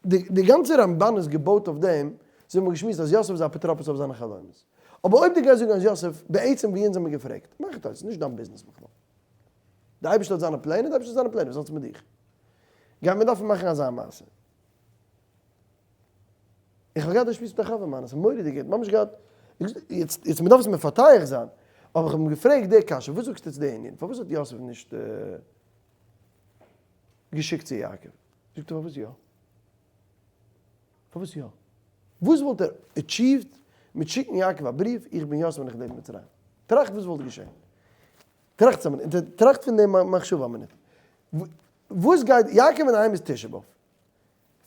[SPEAKER 1] די גאנצע רמבן איז געבויט אויף דעם, זיי האבן געשמועסט אז יוסף איז אפוטרופוס אויף זיינע חלומות. אבער אויב דו גייסט זאגן אז יוסף, בעצם ווי אונז האבן געפרעגט, מאך עס אויס, ס'איז נישט דיין ביזנעס בכלל. די אייבערשטער האט זיינע פלענער, די אייבערשטער האט זיינע פלענער, וואס האט עס מיט דיך? גייט מען דארפן מאכן אזא מעשה. איך האב געהאט די שמועס מיט א חבר מיינער, ס'איז מורא'דיג, ער האט ממש געהאט, יעצט יעצט מ'דארף עס מפתח זיין, אבער איך האב אים געפרעגט די קשיא, וואס זאגסטו צו די ענין, פארוואס האט יוסף נישט געשיקט צו יעקב? זאגט ער פארוואס יא? פארוואס יא? וואס וואלט ער achieved מיט שיקן יעקב א בריוו, איך בין יוסף און איך לעב אין מצרים? טראכט וואס וואלט געשען. טראכט א מינוט, טראכט פון די מחשבה א מינוט. וואס גייט, יעקב אינדערהיים איז תשעה באב.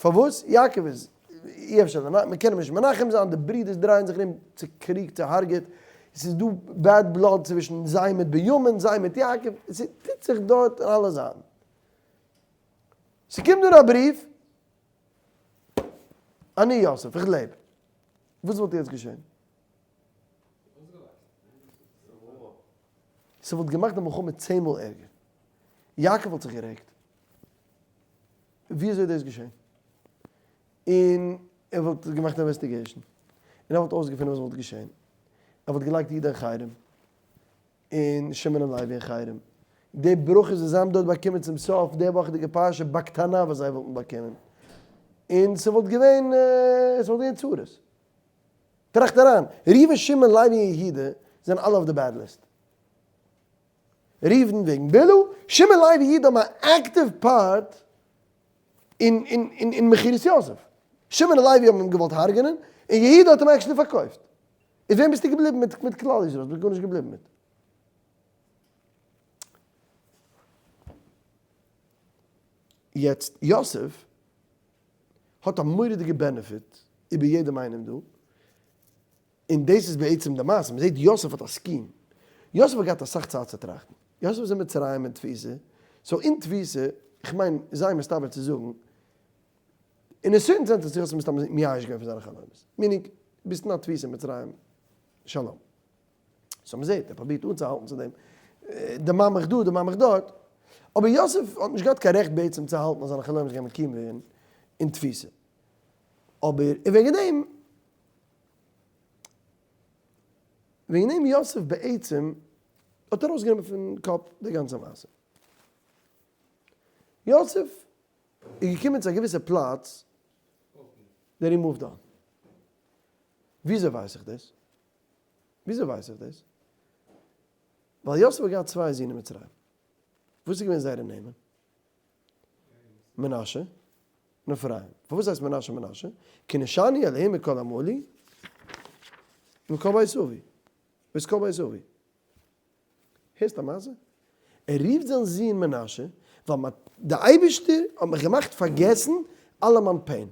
[SPEAKER 1] פארוואס? יעקב איז אי אפשר לנ, מען קען אים נישט מנחם זיין, די ברידערס דרייען זיך ארום צוקריגט צוהארגעט, עס איז דא bad blood צווישן זיי מיט בנימין, זיי מיט יעקב, עס טוט זיך דארט אין אלע זייטן. ס'קומט אן א בריוו, אני יוסף, איך לעב. וואס וואלט יעצט געשען? ס'וואלט געמאכט די מלחמה צען מאל ערגער. יעקב וואלט זיך גערעגט. ווי אזוי איז דאס געשען? און ער וואלט געמאכט investigation, און ער וואלט אויסגעפונען וואס וואלט געשען, ער וואלט געלייגט יהודה אין חרם, און שמעון און לוי אין חרם, די ברכות וואס זיי האבן דארט באקומען צום סוף די וואכעדיגע פרשה בקטנה וואס זיי וואלטן באקומען, און ס'וואלט געווען, ס'וואלט געווען צרות. טראכט אריין, ראובן שמעון לוי און יהודה זענען אלע אויף די bad list. ראובן וועגן בלהה, שמעון לוי יהודה האבן א active part אין מכירת יוסף. שמעון און לוי האבן אים געוואלט הרג'נען, און יהודה האט אים actually פארקויפט. איז וועם ביסטו געבליבן מיט מיט כלל ישראל? ביסט גארנישט געבליבן מיט. יעצט יוסף האט א מורא'דיגע benefit איבער יעדעם איינעם דא, און דאס איז בעצם די מעשה, מען זעט יוסף האט א scheme, יוסף האט געהאט אסאך צייט צו טראכטן, יוסף איז אין מצרים אין תפיסה, so אין תפיסה, איך מיין זייער מסתבר צו זאגן, אין א certain sense האט זיך יוסף מסתם מייאש געווען פון זיינע חלומות, meaning, ביסט אין א תפיסה אין מצרים, שלום. so מען זעט, ער פרובירט אנצוהאלטן צו דעם, דערמאן מיך דא, דערמאן מיך דארט, אבער יוסף האט נישט געהאט קיין רעכט בעצם צו האלטן אז זיינע חלומות גייען מקוים ווערן אין תפיסה, אבער און וועגן דעם, וועגן דעם יוסף בעצם האט ארויסגענומען פון קאפ די גאנצע מעשה. יוסף איז געקומען צו א געוויסע פלאץ. Then he moved on. וויאזוי ווייס איך דאס? וויאזוי ווייס איך דאס? ווייל יוסף האט געהאט צוויי זין אין מצרים. וואס איז געווען זייערע נעמען? מנשה און אפרים. פארוואס הייסט מנשה מנשה? כי נשני אלהים מכל עמלי ומכל בית אבי. ואת כל בית אבי. הערסט א מעשה? ער רופט זיין זון מנשה ווייל די אייבערשטער האט מיך געמאכט פארגעסן אלע מיין pain.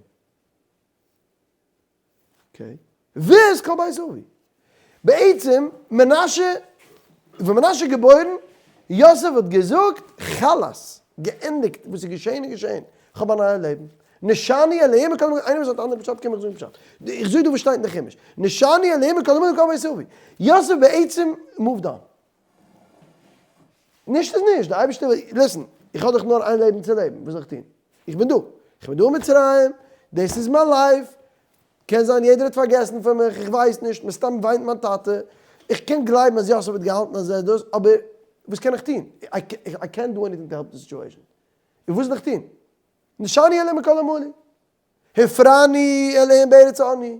[SPEAKER 1] Okay. ווער איז כל בית אבי? בעצם מנשה, ווען מנשה איז געבוירן, יוסף האט געזאגט, חלאס, געענדיגט, וואס איז געשען איז געשען, איך האב א נייע לעבן, נשני אלהים מכל עמלי, איינער וואס האט אנדערע פשט קען מיך זאגן פשט, איך זאג דא וואס שטייט אין די חומש, נשני אלהים מכל עמלי ומכל בית אבי, יוסף בעצם moved on. נישט איז נישט, די אייבערשטער וויל, listen, איך האב דאך נאר איין לעבן צו לעבן, וואס זאל איך טון? איך בין דא, איך בין דא אין מצרים, דאס איז מיין life, קען זיין יעדער האט פארגעסן פון מיך, איך ווייס נישט, מסתם וויינט מיין טאטע, איך קען גלייבן אז יוסף האט געהאלטן אז ער דאס, אבער וואס קען איך טון? איי קענט דו עניטינג טו העלפ די סיטועשאן. און וואס זאל איך טון? נשני אלהים מכל עמלי, הפרני אלהים בארץ עני.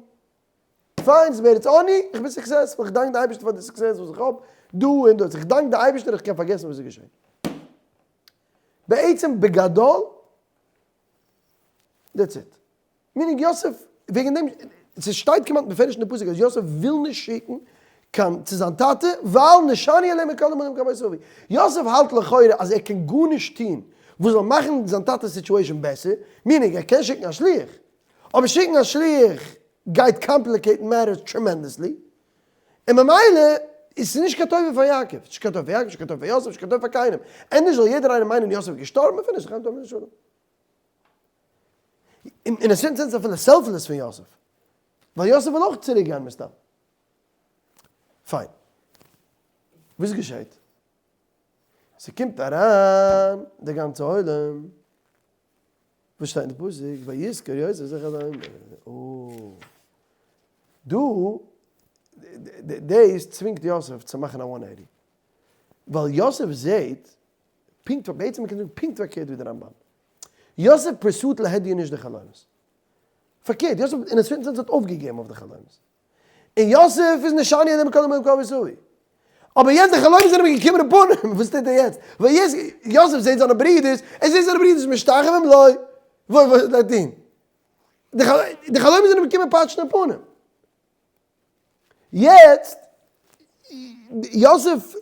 [SPEAKER 1] פיין, ס'איז בארץ עני, איך בין successful, איך דאנק די אייבערשטער פאר די success וואס איך האב דא און דאס, איך דאנק די אייבערשטער איך קען פארגעסן וואס איז געשען. בעצם בגדול, that's it. Meaning יוסף, וועגן דעם, ס'שטייט כמעט בפירוש אין די פסוק אז יוסף וויל נישט שיקן קיין צו זיין טאטע ווייל נשני אלהים מכל עמלי ומכל בית אבי. יוסף האלט לכאורה אז ער קען גארנישט טון וואס זאל מאכן זיין טאטע'ס situation בעסער, meaning ער קען שיקן א שליח, אבער שיקן א שליח גייט complicate ן matters tremendously, און ממילא איז עס נישט קיין טובה פאר יעקב, נישט קיין טובה פאר יעקב, נישט קיין טובה פאר יוסף, נישט קיין טובה פאר קיינעם, ענדערש זאל יעדער איינער מיינען יוסף איז געשטארבן און finish, לחיים טובים ולשלום. אין א certain sense אפילו selfless פון יוסף, ווייל יוסף וויל אויך צוריק גיין מסתם. פיין. וואס געשעט? ס'קומט אריין די גאנצע עולם, וואס שטייט אין די פסוק? ויזכור יוסף את החלומות. אה. דא, דאס צווינגט יוסף צו מאכן א one eighty. ווייל יוסף זעט פונקט, בעצם מ'קען זאגן פונקט פארקערט ווי די רמב"ן. יוסף pursue ט להדיא נישט די חלומות. פארקערט, יוסף אין א certain sense האט אויפגעגעבן אויף די חלומות. און יוסף איז נשני אלהים מכל עמלי ומכל בית אבי. אבער יעצט די חלומות זענען אים געקומען אין פנים, וואס טוט ער יעצט? יוסף זעט זיינע ברידערס, ער זעט זיינע ברידערס משתחווים לו, וואס זאל ער טון? די חלומות זענען אים געקומען פאטשן אין פנים. יעצט, יוסף,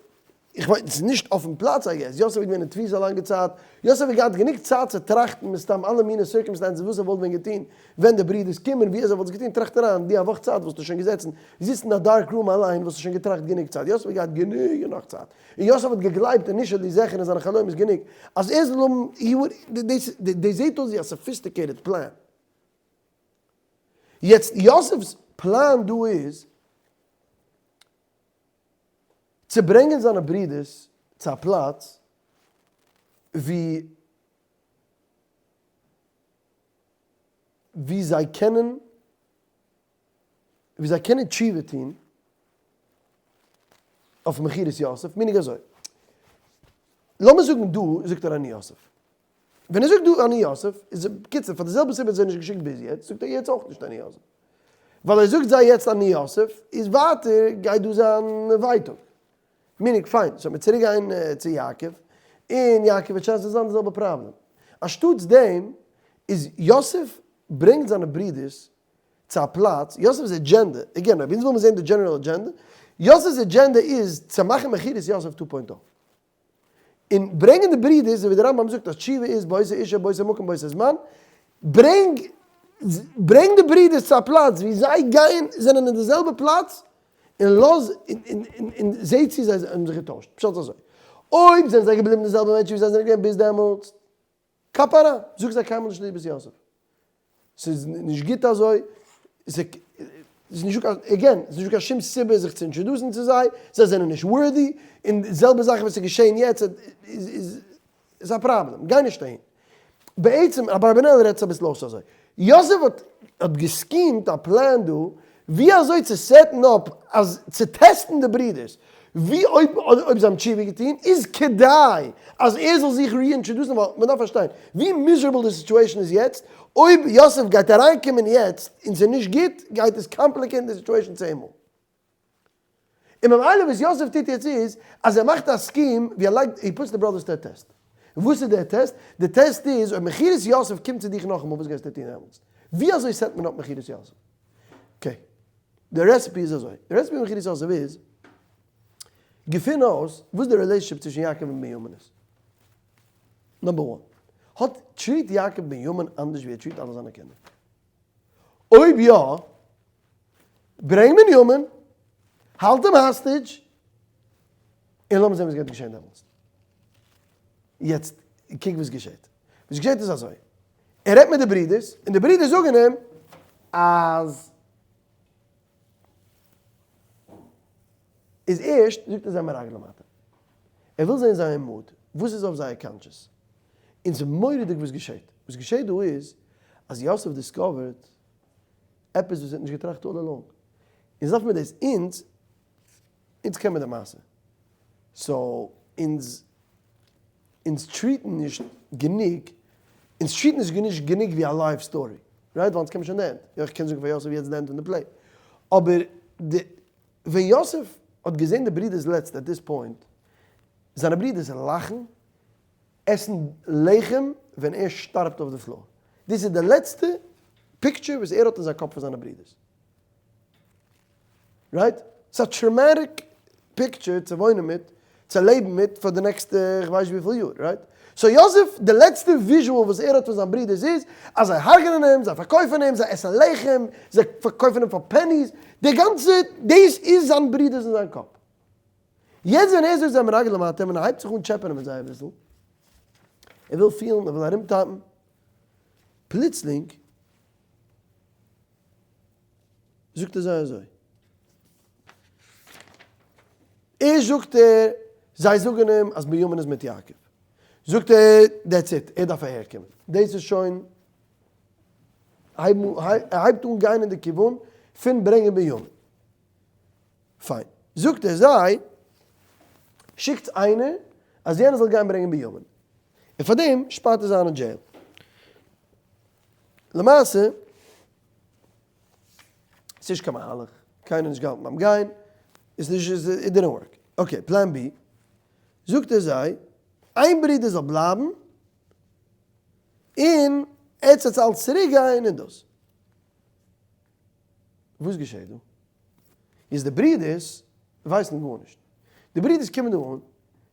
[SPEAKER 1] איך מיין, ס'איז נישט אויפן פלאץ I guess, יוסף איז געווען אין תפיסה א לאנגע צייט, יוסף האט געהאט גענוג צייט צו טראכטן מסתם אלע מיני circumstances וואס ער וואלט ווען געטון ווען די ברידערס קומען, ווי אזוי ער וואלט עס געטון, טראכט אריין, די א וואך צייט וואלסטו שוין געזעצן, זיצן אין א dark room אליין וואלסטו שוין געטראכט גענוג צייט, יוסף האט געהאט גענוג און נאך צייט, און יוסף האט געגלייבט אין נישט די זעכער אין זיינע חלומות גענוג אז ער זאל האבן, דאס זעט אויס ווי א sophisticated plan. יעצט יוסף'ס פלאן דא איז צו ברענגען זיינע ברידערס צו א פלאץ ווי ווי זיי קענען ווי זיי קענען תשובה טון אויף מכירת יוסף, meaning אזוי, לאמיר זאגן דא זאגט ער אני יוסף, ווען ער זאגט דא אני יוסף, איז בקיצור פאר די זעלבע סיבה האט זיי נישט געשיקט ביז יעצט, זאגט ער יעצט אויך נישט אני יוסף. ווייל ער זאגט זיי יעצט אני יוסף, איז ווייטער גייט דא זיין ווייטאג. meaning פיין, so מיר צוריק גיין צו יעקב, און יעקב וועט שוין זיין די זעלבע פראבלעם. אנשטאטס דעם איז יוסף ברענגט זיינע ברידערס צו א פלאץ, יוסף'ס agenda, again אויב אונז וויל מיר זען די general agenda, יוסף'ס agenda איז צו מאכן מכירת יוסף two point o. און ברענגען די ברידער, אזוי ווי דער רמב"ם זאגט אז תשובה איז באותו אישה באותו מקום באותו זמן, ברענג ברענג די ברידערס צו א פלאץ ווי זיי גייען זענען אין די זעלבע פלאץ, און לאז און זע צו זיי האבן זיך געטוישט, פשט איז אזוי, אויב זענען זיי געבליבן די זעלבע מענטשן ווי זיי זענען געווען ביז דעמאלטס, כפרה, זאג זיי קיינמאל נישט ליבעס יוסף. ס'איז נישט גוט אזוי, ס'איז נישט דא קיין, again, ס'איז נישט דא קיין שום סיבה זיך צו introduce ן צו זיי, זיי זענען נישט worthy, און די זעלבע זאך וואס איז געשען יעצט איז איז א פראבלעם, גיי נישט אהין. בעצם, אברבנאל רעדט עס אביסל אויס אזוי, יוסף האט האט גע scheme ט א פלאן דא ווי אזוי צו set ן up אז צו test ן די ברידערס. ווי אויב אויב זיי האבן תשובה געטון איז כדאי אז ער זאל זיך reintroduce ן ווייל מען דארף פארשטיין ווי miserable די situation איז יעצט, אויב יוסף גייט אריינקומען יעצט און ס'איז נישט גוט גייט עס complicate ן די situation צען מאל. און ממילא וואס יוסף טוט יעצט איז אז ער מאכט א scheme ווי ער לייגט he puts the brothers to test. וואס איז דער טעסט? די טעסט איז אויב מכירת יוסף קומט צו דיך נאכאמאל וואס גייסטו טון דעמאלטס? ווי אזוי set מען אפ מכירת יוסף? okay. די recipe איז אזוי, די recipe פון מכירת יוסף איז, געפין אויס וואס די relationship צווישן יעקב און בנימין איז. number one, האט treat יעקב בנימין אנדערש ווי ער treat אלע זיינע קינדער? אויב יא, ברענג בנימין, האלט אים hostage, און לאמיר זען וואס גייט געשען דעמאלטס. יעצט קוק וואס געשעט. וואס געשעט איז אזוי, ער רעדט מיט די ברידערס, און די ברידערס זאגן אים אז איז ערשט זאגט ער זיי מרגלים אתם. ער וויל זען זייער mood, וואס איז אויף זייער conscience. און ס'איז מורא'דיג וואס געשעט. וואס געשעט דא איז, אז יוסף discover ט עפעס וואס ער האט נישט געטראכט all along. אונז דארף מיר דאס, אונז, אונז קען מיר די מעשה. so אונז, אונז treat ן נישט גענוג, אונז treat ן נישט נישט גענוג ווי א live story. right? ווייל אונז קען מיר שוין די end. יא איך קען זאגן פאר יוסף יעצט די end פון די play. אבער די, ווען יוסף האט געזען די ברידערס לעצט at this point, זיינע ברידערס לאכן, עסן לחם ווען ער שטארבט אויף די floor. דאס איז די לעצטע picture וואס ער האט אין זיין קאפ פון זיינע ברידערס. right? ס'איז א traumatic picture צו וואוינען מיט, צו לעבן מיט פאר די נעקסטע כ'ווייס נישט וויפיל יאר, right? so יוסף, די לעצטע visual וואס ער האט פון זיין ברידערס איז אז זיי הרג'נען אים, זיי פארקויפן אים, זיי עסן לחם, זיי פארקויפן אים פאר pennies, די גאנצע, דאס איז זיין ברידערס אין זיין קאפ. יעצט ווען ער זאגט זיי מרגלים אתם און ער הייבט זיך אן טשעפענען מיט זיי אביסל, ער וויל פילן, ער וויל ארומטאפן, פלוצלינג זאגט ער זיי אזוי, ערשט זאגט ער, זיי זאגן אים אז בנימין איז מיט יעקב, זאגט ער that's it, ער דארף אהער קומען, דאס איז שוין, ער הייבט אן גיין אין די כיוון פון ברענגען בנימין. פיין. זאגט ער זיי, שיקטס איינער אז יענער זאל גיין ברענגען בנימין. און פאר דעם שפארט ער זיי איין אין jail. למעשה, ס'נישט קיין מהלך, קיינער נישט געהאלטן ביים גיין, איז נישט, it didn't work. okay, plan B, זאגט ער זיי, איין ברודער זאל בלייבן, און עטס וועטס אלץ צוריק גיין און דאס. וואס געשעט דא? איז די ברידערס ווייסן גארנישט. די ברידערס קומען דא אן,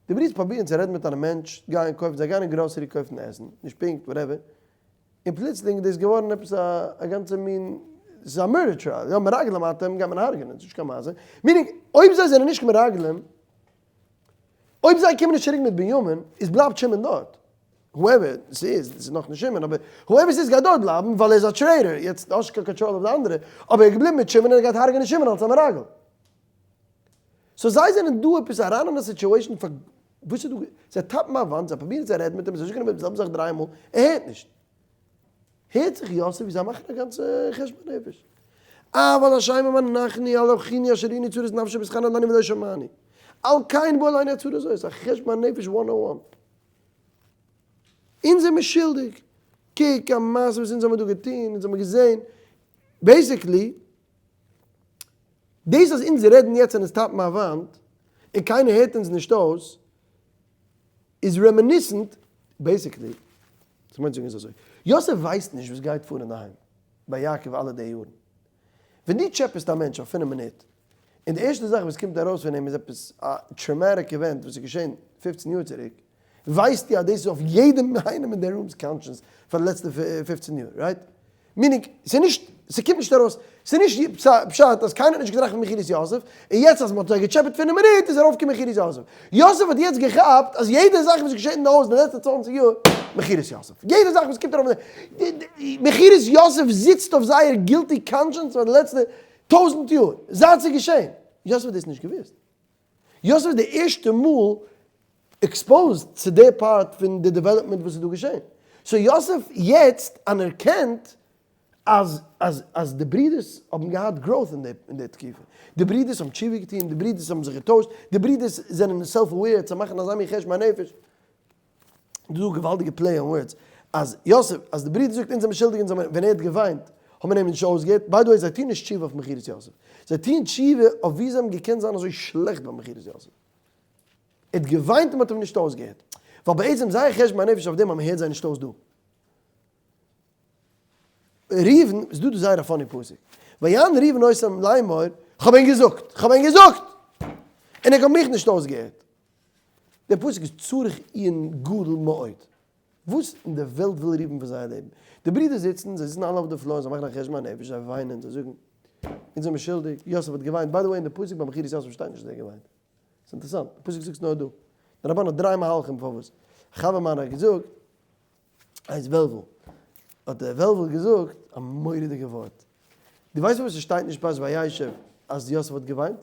[SPEAKER 1] די ברידערס פרובירן צו רעדן מיט אן מענטש, גייען קויפן, זיי גייען אין גראסערי קויפן עסן, נישט פונקט, whatever, און פלוצלינג איז דאס געווארן עפעס א גאנצע מין, ס'איז א murder trial, יא מרגלים אתם גייט מען הרג'נען, ס'איז נישט קיין מעשה, meaning אויב זיי זענען נישט קיין מרגלים, אויב זיי קומען נישט צוריק מיט בנימין, איז בלייבט שמעון דארט. whoever ס'איז, ס'איז נאכנישט שמעון, אבער whoever ס'איז גייט דארט בלייבן ווייל ער איז א traitor, יעצט האסט נישט קיין קאנטראל אויף די אנדערע, אבער ער איז געבליבן מיט שמעון און ער גייט הרג'נען שמעון אלס א מרגל. so זיי זענען דא עפעס אריין אין א situation פאר וואס איז דא, זיי טאפן א וואנט, זיי פרובירן צו רעדן מיט אים, זיי זאגן אים די זעלבע זאך דריי מאל, ער הערט נישט. הערט זיך יוסף ווי זיי מאכן א גאנצע חשבון נפש. אבל אשמים אנחנו על אחינו אשר ראינו צרת נפשו בהתחנן אלינו ולא שמענו. על כן באה עלינו הצרה הזאת, א חשבון הנפש one o one. אונז זעמיר שולדיג. קוק א מעשה וואס אונז האמיר דא געטון, אונז האמיר געזען. basically, דאס אז אונז רעדן יעצט און עס טאפן א וואנט, און קיינער הערט אונז נישט אויס, איז reminiscent, basically, וואס מיינט זאגן איז אזוי, יוסף ווייסט נישט וואס גייט פאר אינדערהיים ביי יעקב אלע די יארן. ווען דו טשעפעסט א מענטש אויף פינף מינוט, און די ערשטע זאך וואס קומט ארויס פון אים איז עפעס א traumatic event וואס איז געשען פופצן יאר צוריק, ווייסטו אז דאס איז אויף יעדעם איינעם אין די room's conscience פאר די לעצטע פופצן יאר, right? meaning, ס'איז נישט, ס'קומט נישט ארויס, ס'איז נישט פשט אז קיינער האט נישט געטראכט פון מכירת יוסף, און יעצט אז מ'האט זיי געטשעפעט פינף מינוט איז ארויפגעקומען מכירת יוסף. יוסף האט יעצט געכאפט אז יעדע זאך וואס געשעט אין די הויז די לעצטע צוואנציג יאר, מכירת יוסף. יעדע זאך וואס קומט ארויף, מכירת יוסף זיצט אויף זייער guilty conscience פאר די לעצטע טויזנט יאר, זייט ס'איז געשען. יוסף האט דאס נישט געוואוסט. יוסף איז די ערשטע מאל exposed צו די part פון די development וואס איז דא געשען. so יוסף יעצט אנערקענט. אז אז אז די ברידערס האבן געהאט growth אין די אין די תקופה, די ברידערס האבן תשובה געטון, די ברידערס האבן זיך געטוישט, די ברידערס זענען self aware צו מאכן אזא מין חשבון הנפש. דא דא געוואלדיגע play on words, אז יוסף, אז די ברידער זאגט אונז זעמיר שולדיג אונז האבן, ווען ער האט געוויינט האט מען אים נישט אויסגעהערט, by the way זיי טוען נישט תשובה אויף מכירת יוסף, זיי טוען תשובה אויף ווי זיי האבן געקענט זיין אזוי שלעכט ביי מכירת יוסף. ער האט געוויינט און מען האט אים נישט אויסגעהערט. ווייל בעצם זייער חשבון הנפש אויף דעם אז מען הערט זיי נישט אויס דא. ראובן, איז דא דא זייער א funny פסוק. ויען ראובן אותם לאמור, כ'האב ענק געזאגט! כ'האב ענק געזאגט! און ענק האבן מיך נישט אויסגעהערט. דער פסוק איז צריך עיון גדול מאוד. וואס אין די וועלט וויל ראובן פון זייער לעבן? די ברידער זיצן, זיי זיצן אלע אויף די floor, זיי מאכן א חשבון הנפש, זיי וויינען, זיי זאגן, אונז זעמיר שולדיג, יוסף האט געוויינט, by the way אין די פסוק ביי מכירת יוסף שטייט נישט אז ער האט געוויינט. ס'איז אינטערעסאנט, די פסוק זאגט עס נאר דא. דער רמבן האט דריי מהלכים פארוואס. א חבר מיינער האט געזאגט, הייסט וועלוול, האט דער וועלוול געזאגט א מורא'דיגע ווארט. דו ווייסט פארוואס ס'שטייט נישט פרשת וישב אז יוסף האט געוויינט?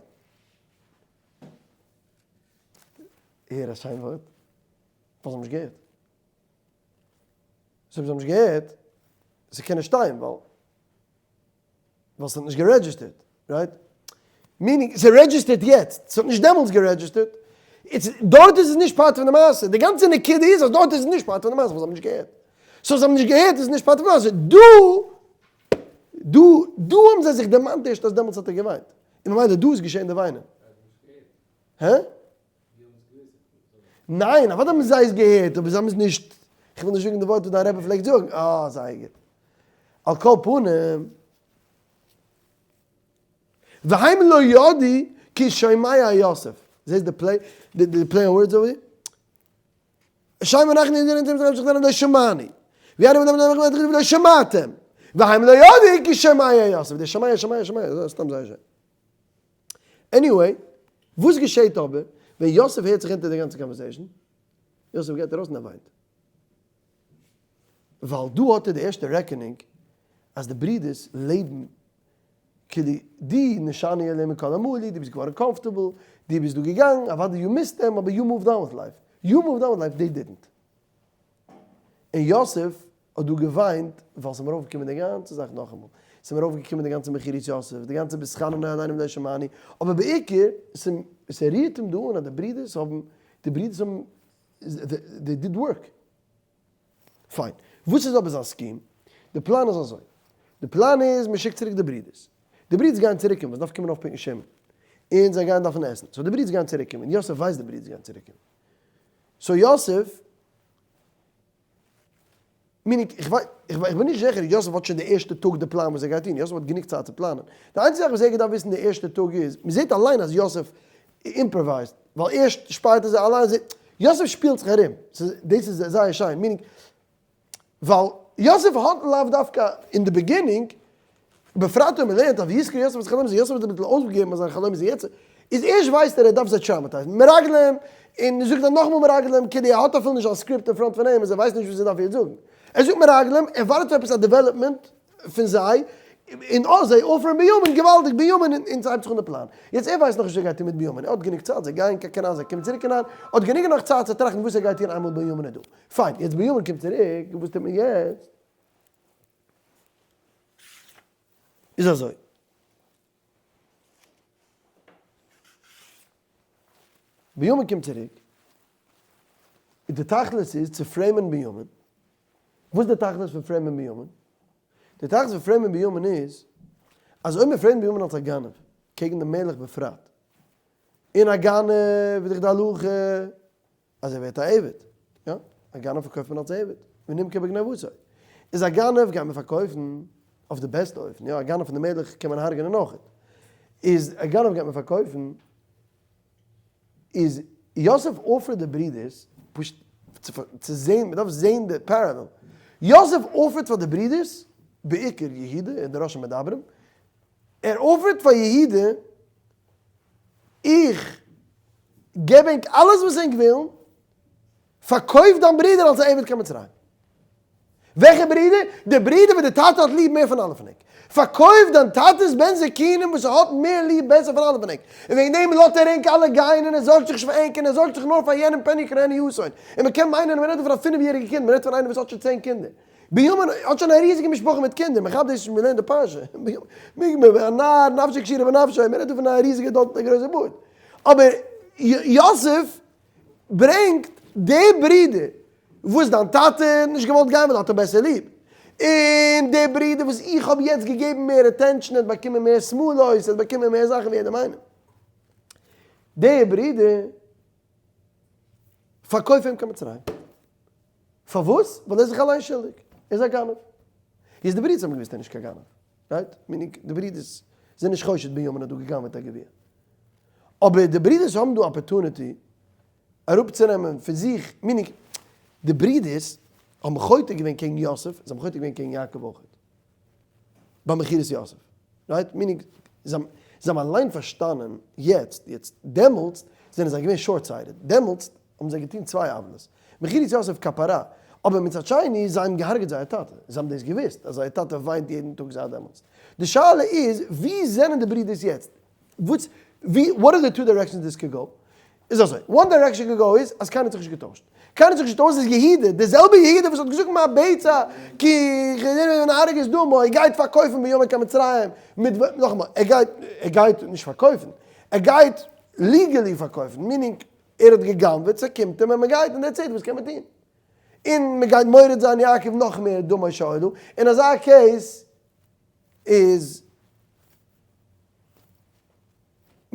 [SPEAKER 1] הער א שיין ווארט. ווייל זיי האבן נישט געהערט. so אויב זיי האבן נישט געהערט, ס'קען נישט שטיין ווייל ווייל ס'האט נישט גע register ט, right? Meaning, ס' register ט יעצט, ס'האט נישט דעמאלטס גע register ט. דארט איז עס נישט part פון די מעשה. די גאנצע נקודה איז אז דארט איז עס נישט part פון די מעשה ווייל זיי האבן נישט געהערט. So זיי האבן נישט געהערט איז עס נישט part פון די מעשה. דא, דא, דא האבן זיי זיך דערמאנט ערשט אז דעמאלטס האט ער געוויינט. און ממילא דא איז געשען די וויינען. הע? ניין, אוודאי האבן זיי עס געהערט, אבער זיי האבן עס נישט, איך וויל נישט זאגן די ווארט וואס דיין רבי פלעגט זאגן, אה, זייער גוט. על כל פנים, והם לא ידעו כי שומע יוסף. זעסט די play, די play on words over here? שם אנחנו לא שמענו. ולא שמעתם. והם לא ידעו כי שומע יוסף. די שומע, שומע, שומע, סתם זייער שיין. Anyway, וואס געשעהט אבער ווען יוסף הערט זיך אונטער די גאנצע conversation? יוסף גייט ארויס און ער וויינט. ווייל דא האט ער די ערשטע reckoning אז די ברידערס לעבן כאילו די נשני אליהם מכל המולי, דו ביסט געווארן comfortable, דו ביסט דא געגאנגען, אוודאי you missed them, אבער you moved on with life. You moved on with life, they didn't. און יוסף האט דא געוויינט ווייל ס'איז מיר אויפגעקומען די גאנצע זאך נאכאמאל, ס'איז מיר אויפגעקומען די גאנצע מכירת יוסף, די גאנצע בהתחננו אלינו ולא שמענו, אבער בעיקר, ס'רירט אים דא אן אז די ברידערס האבן, די ברידערס האבן, they did work. פיין. וואס איז אבער זיין scheme? די פלאן איז אזוי, די פלאן איז מען שיקט צוריק די ברידערס, די ברידערס גייען צוריק קומען, עס דארף קומען אויפ pick ן שמעון, און זיי גייען דארפן עסן, so די ברידערס גייען צוריק קומען, יוסף ווייסט די ברידערס גייען צוריק קומען, so יוסף, meaning, איך בין נישט זיכער יוסף האט שוין די ערשטע טאג די פלאן וואס ער גייט טון, יוסף האט גענוג צייט צו פלאנען. די איינציגע זאך וואס ער האט געדארפט וויסן די ערשטע טאג איז, מען זעט אליין אז יוסף improvise ט, ווייל ערשט שפארט ער זיי אליין, יוסף שפילט זיך ארום, דאס איז זייער שיין, meaning, ווייל יוסף האט לאו דווקא אין די beginning, בפרט אויב מען לערנט אז ויזכר יוסף את חלומו, יוסף האט אביסל אויסגעגעבן אז זיין חלום איז יצר, איז ערשט ווייסט ער ער דארף זיי traumatize ן, מרגלים, און זאגט זיי נאכאמאל מרגלים, כאילו ער האט אפילו נישט א script אין front פון אים אז ער ווייסט נישט וואס ער דארף יעצט זאגן. ער זאגט מרגלים, ער ווארט אויף עפעס א development פון זיי, און אה זיי offer ן בנימין, געוואלדיג בנימין, און ס'הייבט זיך אן די פלאן. יעצט ער ווייסט נאכנישט וואס ער גייט טון מיט בנימין, ער האט גענוג צייט, זיי גייען קיין כנען, זיי קומען צוריק כנען, האט גענוג נאך צייט צו טראכטן וואס ער גייט טון איינמאל בנימין איז דא. פיין, יעצט בנימין קומט צוריק, וואס טוט מען יעצט? איז אזוי. בנימין קומט צוריק, און די תכלית איז צו frame ען בנימין. וואס איז די תכלית פון frame ען בנימין? די תכלית פון frame ען בנימין איז, אז אויב מען frame ט בנימין אלס א גנב, קעגן דעם מלך בפרט, און א גנב איז דאך די הלכה אז ער ווערט א עבד, יא, א גנב פארקויפט מען אלס עבד, ונמכר בגניבתו, איז א גנב גייט מען פארקויפן אויף די בעסטע אופן, יא, א גנב פון די מלך קען מען הרג'נען אויכעט, איז א גנב גייט מען פארקויפן, איז יוסף offer ט די ברידערס, פשוט צו זעהן, מען דארף זעהן די parallel, יוסף offer ט פאר די ברידערס, בעיקר יהודה און די ראשי מדברים, ער offer ט פאר יהודה, איך געב ענק אלעס וואס ענק ווילן, פארקויף דיין ברודער אלס א עבד קיין מצרים. וועלכע ברודער? די ברודער וואס די טאטע האט ליב מער פון אלע פון ענק. פארקויף דיין טאטע'ס בן זקונים וואס ער האט מער ליב בעסער פון אלע פון ענק, און וועגן דעם לאזט ער ענק אלע גיין און ער זארגט זיך נישט פאר ענק און ער זארגט זיך נאר פאר יענעם פן יקראנו אסון. און מען קען מיינען אז מען רעדט דא פון א פינף יעריגע קינד, מען רעדט פון איינער וואס האט שוין צען קינדער. בנימין האט שוין א ריזיגע משפחה מיט קינדער, מען כאפט דאס נישט, מען לערנט די פרשה. בנימין, א נער נפשו קשורה בנפשו, מען רעדט דא פון א ריזיגע adult מיט א גרויסע בארד. אבער יוסף ברענגט די ברודער וואס דיין טאטע האט נישט געוואלט גיין ווייל ער האט אים בעסער ליב, און די ברודער וואס איך האב יעצט געגעבן מער attention, ער האט באקומען מער שמלות, ער האט באקומען מער זאכן ווי יעדעם איינעם. די ברודער פארקויף אים קיין מצרים. פארוואס? ווייל ער איז זיך אליין שולדיג. ער איז א גנב. יעצט די ברידערס האבן געוואוסט ער איז נישט קיין גנב. right? Meaning די ברידערס זענען נישט חושד בנימין האט דא גע'גנב'עט א גביר. אבער די ברידערס האבן דא opportunity אראפצונעמען פון זיך, meaning די ברידערס האבן חוטא געווען קעגן יוסף, זיי האבן חוטא געווען קעגן יעקב אויך. ביי מכירת יוסף. Right? Meaning זיי האבן אליין פארשטאנען יעצט, יעצט, דעמאלטס זענען זיי געווען short sighted, דעמאלטס האבן זיי געטון צוויי עוולות, מכירת יוסף כפרה, אבער מצד שני זיי האבן געהארגעט זייער טאטע, זיי האבן דאס געוואוסט אז זייער טאטע וויינט יעדן טאג זייט דעמאלטס. די שאלה איז ווי זענען די ברידערס יעצט? וואס ווי what are the two directions this could go? איז אזוי, one direction could go איז אז קיינער האט זיך נישט געטוישט. קיינער האט זיך נישט געטוישט איז יהודה, די זעלבע יהודה וואס האט געזאגט מה בצע כי נהרג את דמו, ער גייט פארקויפן בנימין קיין מצרים מיט נאכאמאל, ער גייט ער גייט נישט פארקויפן, ער גייט legally פארקויפן, meaning ער האט גע'גנב'עט, ס'קומט אים און מ'גייט און that's it, וואס קען מען טון? און מ'גייט מורד זיין יעקב נאך מער דמו שאלו, אין אזא case איז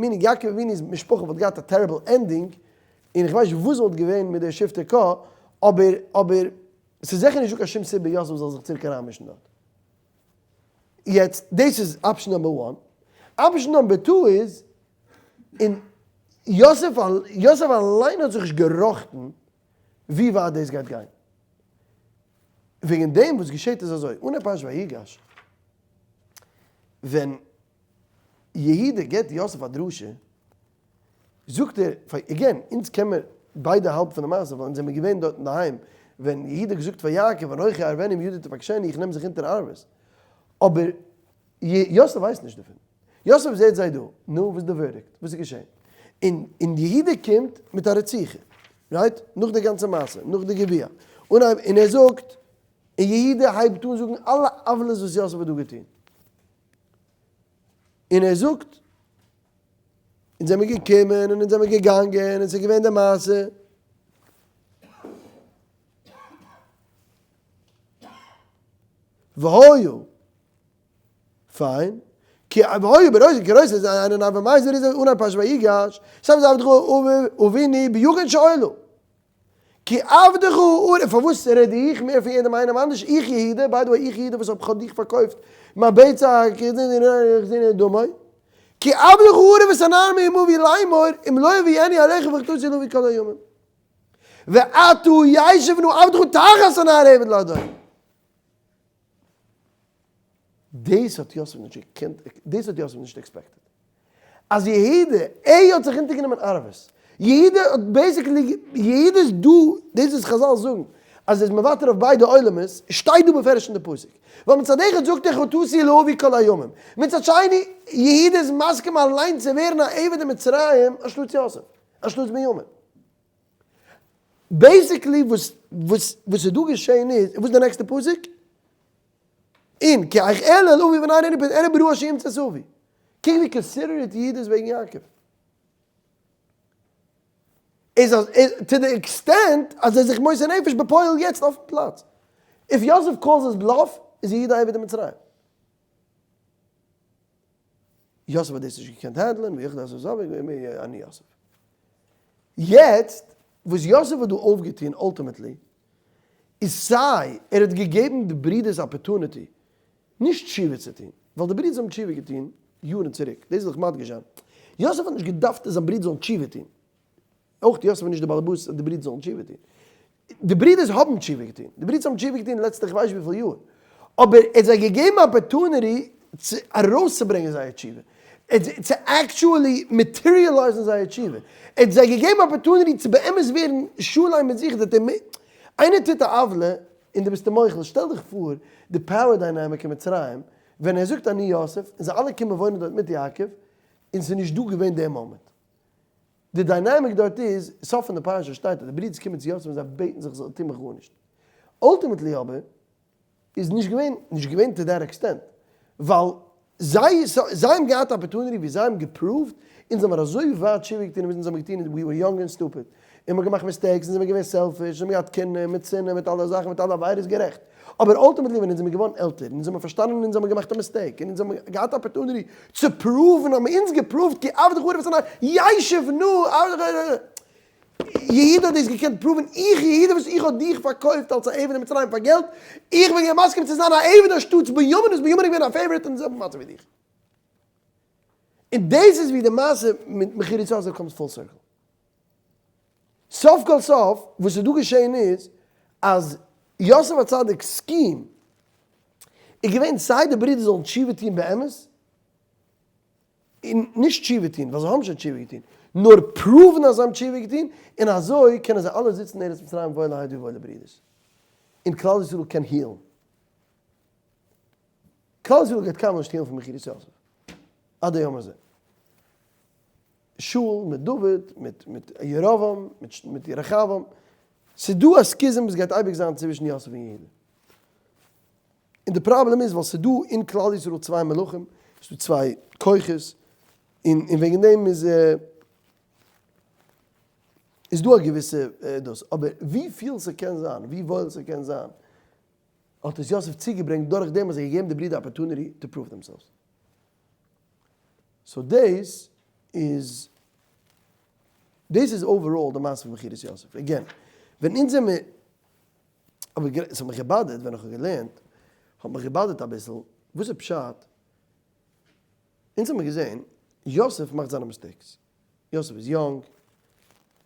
[SPEAKER 1] meaning יעקב אבינו'ס משפחה וואלט געהאט א terrible ending, און איך ווייס נישט וואס וואלט געווען מיט די שבטי קה, אבער אבער ס'איז זיכער נישטא קיין שום סיבה יוסף זאל זיך צוריק אריינמישן דארט. יעצט דאס איז option number one. Option number two איז, און יוסף יוסף אליין האט זיך נישט געראכטן ווי ווייט דאס גייט גיין. וועגן דעם וואס געשעט איז אזוי, אנע פרשת ויגש, ווען יהודה געבט יוסף א דרשה, זאגט ער, פאר again, אונז קען מיר ביידע האלב פון די מעשה, ווייל אונז זעמיר געווען דארט אינדערהיים, ווען יהודה האט געזאגט פאר יעקב, אנכי אערבנו מידי תבקשני, איך נעם זיך אונטער ערבות. אבער יוסף ווייסט נישט דערפון. יוסף זעט זיי דא, נו, וואס איז די verdict? וואס איז געשען? און און יהודה קומט מיט א רציחה, right? נאך די גאנצע מעשה, נאך די גביע. אנהייב, און ער זאגט, און יהודה הייבט אן זאגן אלע עוולות וואס יוסף האט דא געטון. און ער זאגט, אונז זעמיר געקומען און אונז זעמיר געגאנגען און ס'איז געווען די מעשה. והיה, פיין, כי והיה בראש כראש איז איינער נאר ומייז איז אן א פרשת ויגש, שם זה עבדך אבינו ביגון שאולו. כי עבדך הוא און פארוואס רעד איך מער פון יעדעם איינעם אנדערש, איך יהודה, by the way איך יהודה וואס האב כ'האב דיך פארקויפט מה בצע דמי, כי עבדך הוא און ושנאן מעמו לאמור אם לא הביאני אליך וחטאתי לאבי כל הימים. ועתה ישב נא עבדך תחת הנער עבד לאדון. דאס האט יוסף נישט געקענט, דאס האט יוסף נישט expected. אז יהודה, ער האט זיך אונטערגענומען ערבות. יהודה האט basically, יהודה איז דא, דאס וואס חזל זאגן, אז ער איז מוותר אויף ביידע עולמות, שטייט דא בפירוש אין די פסוק. ווייל מצד אחד זאגט ער חטאתי לאבי כל הימים. מצד שני, יהודה איז מסכים אליין צו ווערן א עבד אין מצרים אנשטאטס יוסף, אנשטאטס בנימין. Basically וואס וואס וואס איז דא געשען איז, וואס איז די נעקסטע פסוק? און כי איך אעלה אל אבי ונער עיני פן אראה ברעה אשר ימצא את אבי. קוק ווי considerate יהודה איז וועגן יעקב. איז אז to the extent אז ער איז זיך מוסר נפש בפועל יעצט אויפן פלאץ. If יוסף calls his bluff איז יהודה עבד אין מצרים. יוסף האט דאס נישט געקענט handle ען, ויחד יוסף זאב אני יוסף. יעצט וואס יוסף האט דא אויפגעטון ultimately איז סיי ער האט געגעבן די ברידערס opportunity נישט תשובה צו טון, ווייל די ברידערס האבן תשובה געטון יארן צוריק, דאס וויל איך מדגיש זיין, יוסף האט נישט געדארפט אז זיין ברידער זאלן תשובה טון, אויך יוסף איז נישט די באלעבאס אז די ברידער זאלן תשובה טון. די ברידערס האבן תשובה געטון. די ברידערס האבן תשובה געטון לעצטע איך ווייס וויפיל יאר. אבער ער האט זיי געגעבן opportunity צו ארויסצוברענגען זייער תשובה. צו actually materialize ן זייער תשובה. ער האט זיי געגעבן opportunity צו באמת ווערן שלם מיט זיך. איינער טוט א עוולה. און דו ביסט אים מוחל, שטעל דיך פאר די power dynamic אין מצרים, ווען ער זאגט אני יוסף, און זיי אלע קומען וואוינען דארט מיט יעקב, און ס'איז נישט דא געווען די מאמענט. די dynamic דארט איז, סוף פון די פרשה שטייט אז די ברידערס קומען צו יוסף און זיי בעטן זיך זאל טו מיך גארנישט. Ultimately אבער איז נישט געווען, נישט געווען to that extent, ווייל זיי זיי האבן געהאט opportunity ווי זיי האבן גע prove ט, אונז האמיר אזוי ווייט תשובה געטון וואס אונז האמיר געטון, we were young and stupid, און מ'האט געמאכט mistakes, אונז זעמיר געווען selfish, אונז האמיר געהאט קנאה מיט שנאה מיט אלע זאכן מיט אלע עבירות גערעכט, אבער ultimately ווען אונז זעמיר געווארן עלטער, אונז האמיר פארשטאנען אונז האמיר געמאכט א mistake, און אונז האמיר געהאט opportunity צו prove ן האבן אונז גע prove ט כי עבדך ערב את עיני ישב נא עבדך יהודה האט דאס געקענט prove ן, איך יהודה וואס איך האב דיך פארקויפט אלס א עבד אין מצרים פאר געלט, איך בין געווען מסכים צו זיין א עבד אנשטאטס בנימין, איז בנימין געווען א favorite אין די זעלבע מצב ווי דיך. און דאס איז ווי די מעשה מיט מכירת יוסף comes full circle. סוף כל סוף וואס איז דא געשען איז אז יוסף הצדיק'ס scheme איז געווען סיי די ברידער זאלן תשובה טון באמת, און נישט תשובה טון ווייל זיי האבן שוין תשובה געטון, נאר prove ן אז זיי האבן תשובה געטון, און אזוי קענען זיי אלע זיצן אין ארץ מצרים וואוילערהייט ווי וואוילע ברידערס, און כלל ישראל קען heal ן. כלל ישראל גייט קיינמאל נישט heal ן פון מכירת יוסף, עד היום הזה. שאול מיט דוד, מיט מיט ירבעם, מיט מיט רחבעם, ס'איז דא א schism וואס גייט אייביג זיין צווישן יוסף און יהודה. און די פראבלעם איז ווייל ס'איז דא אין כלל ישראל צוויי מלכים, ס'איז דא צוויי כוחות, און און וועגן דעם איז איז דא א געוויסע דאס, אבער ווי פיל ס'קען זיין, ווי וואויל ס'קען זיין, האט עס יוסף צוגעברענגט דורך דעם אז ער האט געגעבן די ברידער opportunity to prove themselves. So דאס איז דאס איז overall די מעשה פון מכירת יוסף. Again, ווען אונז זעמיר אבער עס האט מיך גע bother ט ווען איך האב געלערנט, האט מיך גע bother ט אביסל, וואס איז פשט? אונז האמיר געזען יוסף מאכט זיינע mistakes, יוסף איז יונג,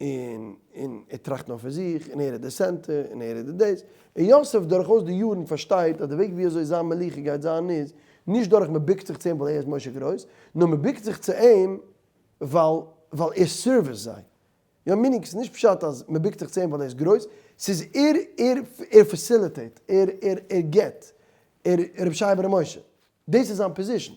[SPEAKER 1] און און ער טראכט נאר פון זיך, און ער איז די center, און ער איז די דאס, און יוסף דורכאויס די יארן פארשטייט אז די וועג ווי אזוי זיין מלוכה גייט זיין איז, נישט דורך מען בוקט זיך צו אים ווייל ער איז משה גרויס, נאר מען בוקט זיך צו אים ווייל ווייל ער service זיי. יא meaning ס'איז נישט פשט אז מען בוקט זיך צו אים ווייל ער איז גרויס, ס'איז ער ער ער facilitate, ער ער ער געט, ער רבי שייע בר' משה, דאס איז זיין position,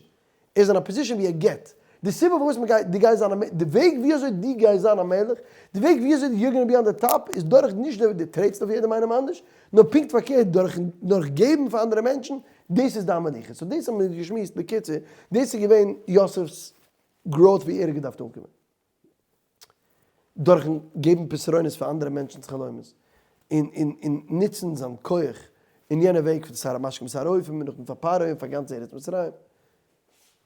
[SPEAKER 1] ער איז אין א position ווי ער געט, די סיבה פארוואס מען גייט, דו גייסט זיין א מ, די וועג ווי אזוי דו גייסט זיין א מלך, די וועג ווי אזוי you're gonna be on the top איז דורך נישט דו טרעטסט אויף יעדעם איינעם אנדערש, נאר פונקט פארקערט דורך דורך געבן פאר אנדערע מענטשן, דאס איז דיין מלוכה. So דאס האבן מיר געשמועסט בקיצור, דאס איז געווען יוסף'ס growth ווי ער האט געדארפט אנקומען. דורכן געבן פתרונות פאר אנדערע מענטשנ'ס חלומות, און און און נוצן זיין כח אין יענע וועג פון שר המשקים שר האופים און נאכדעם פאר פרעה און פאר גאנץ ארץ מצרים.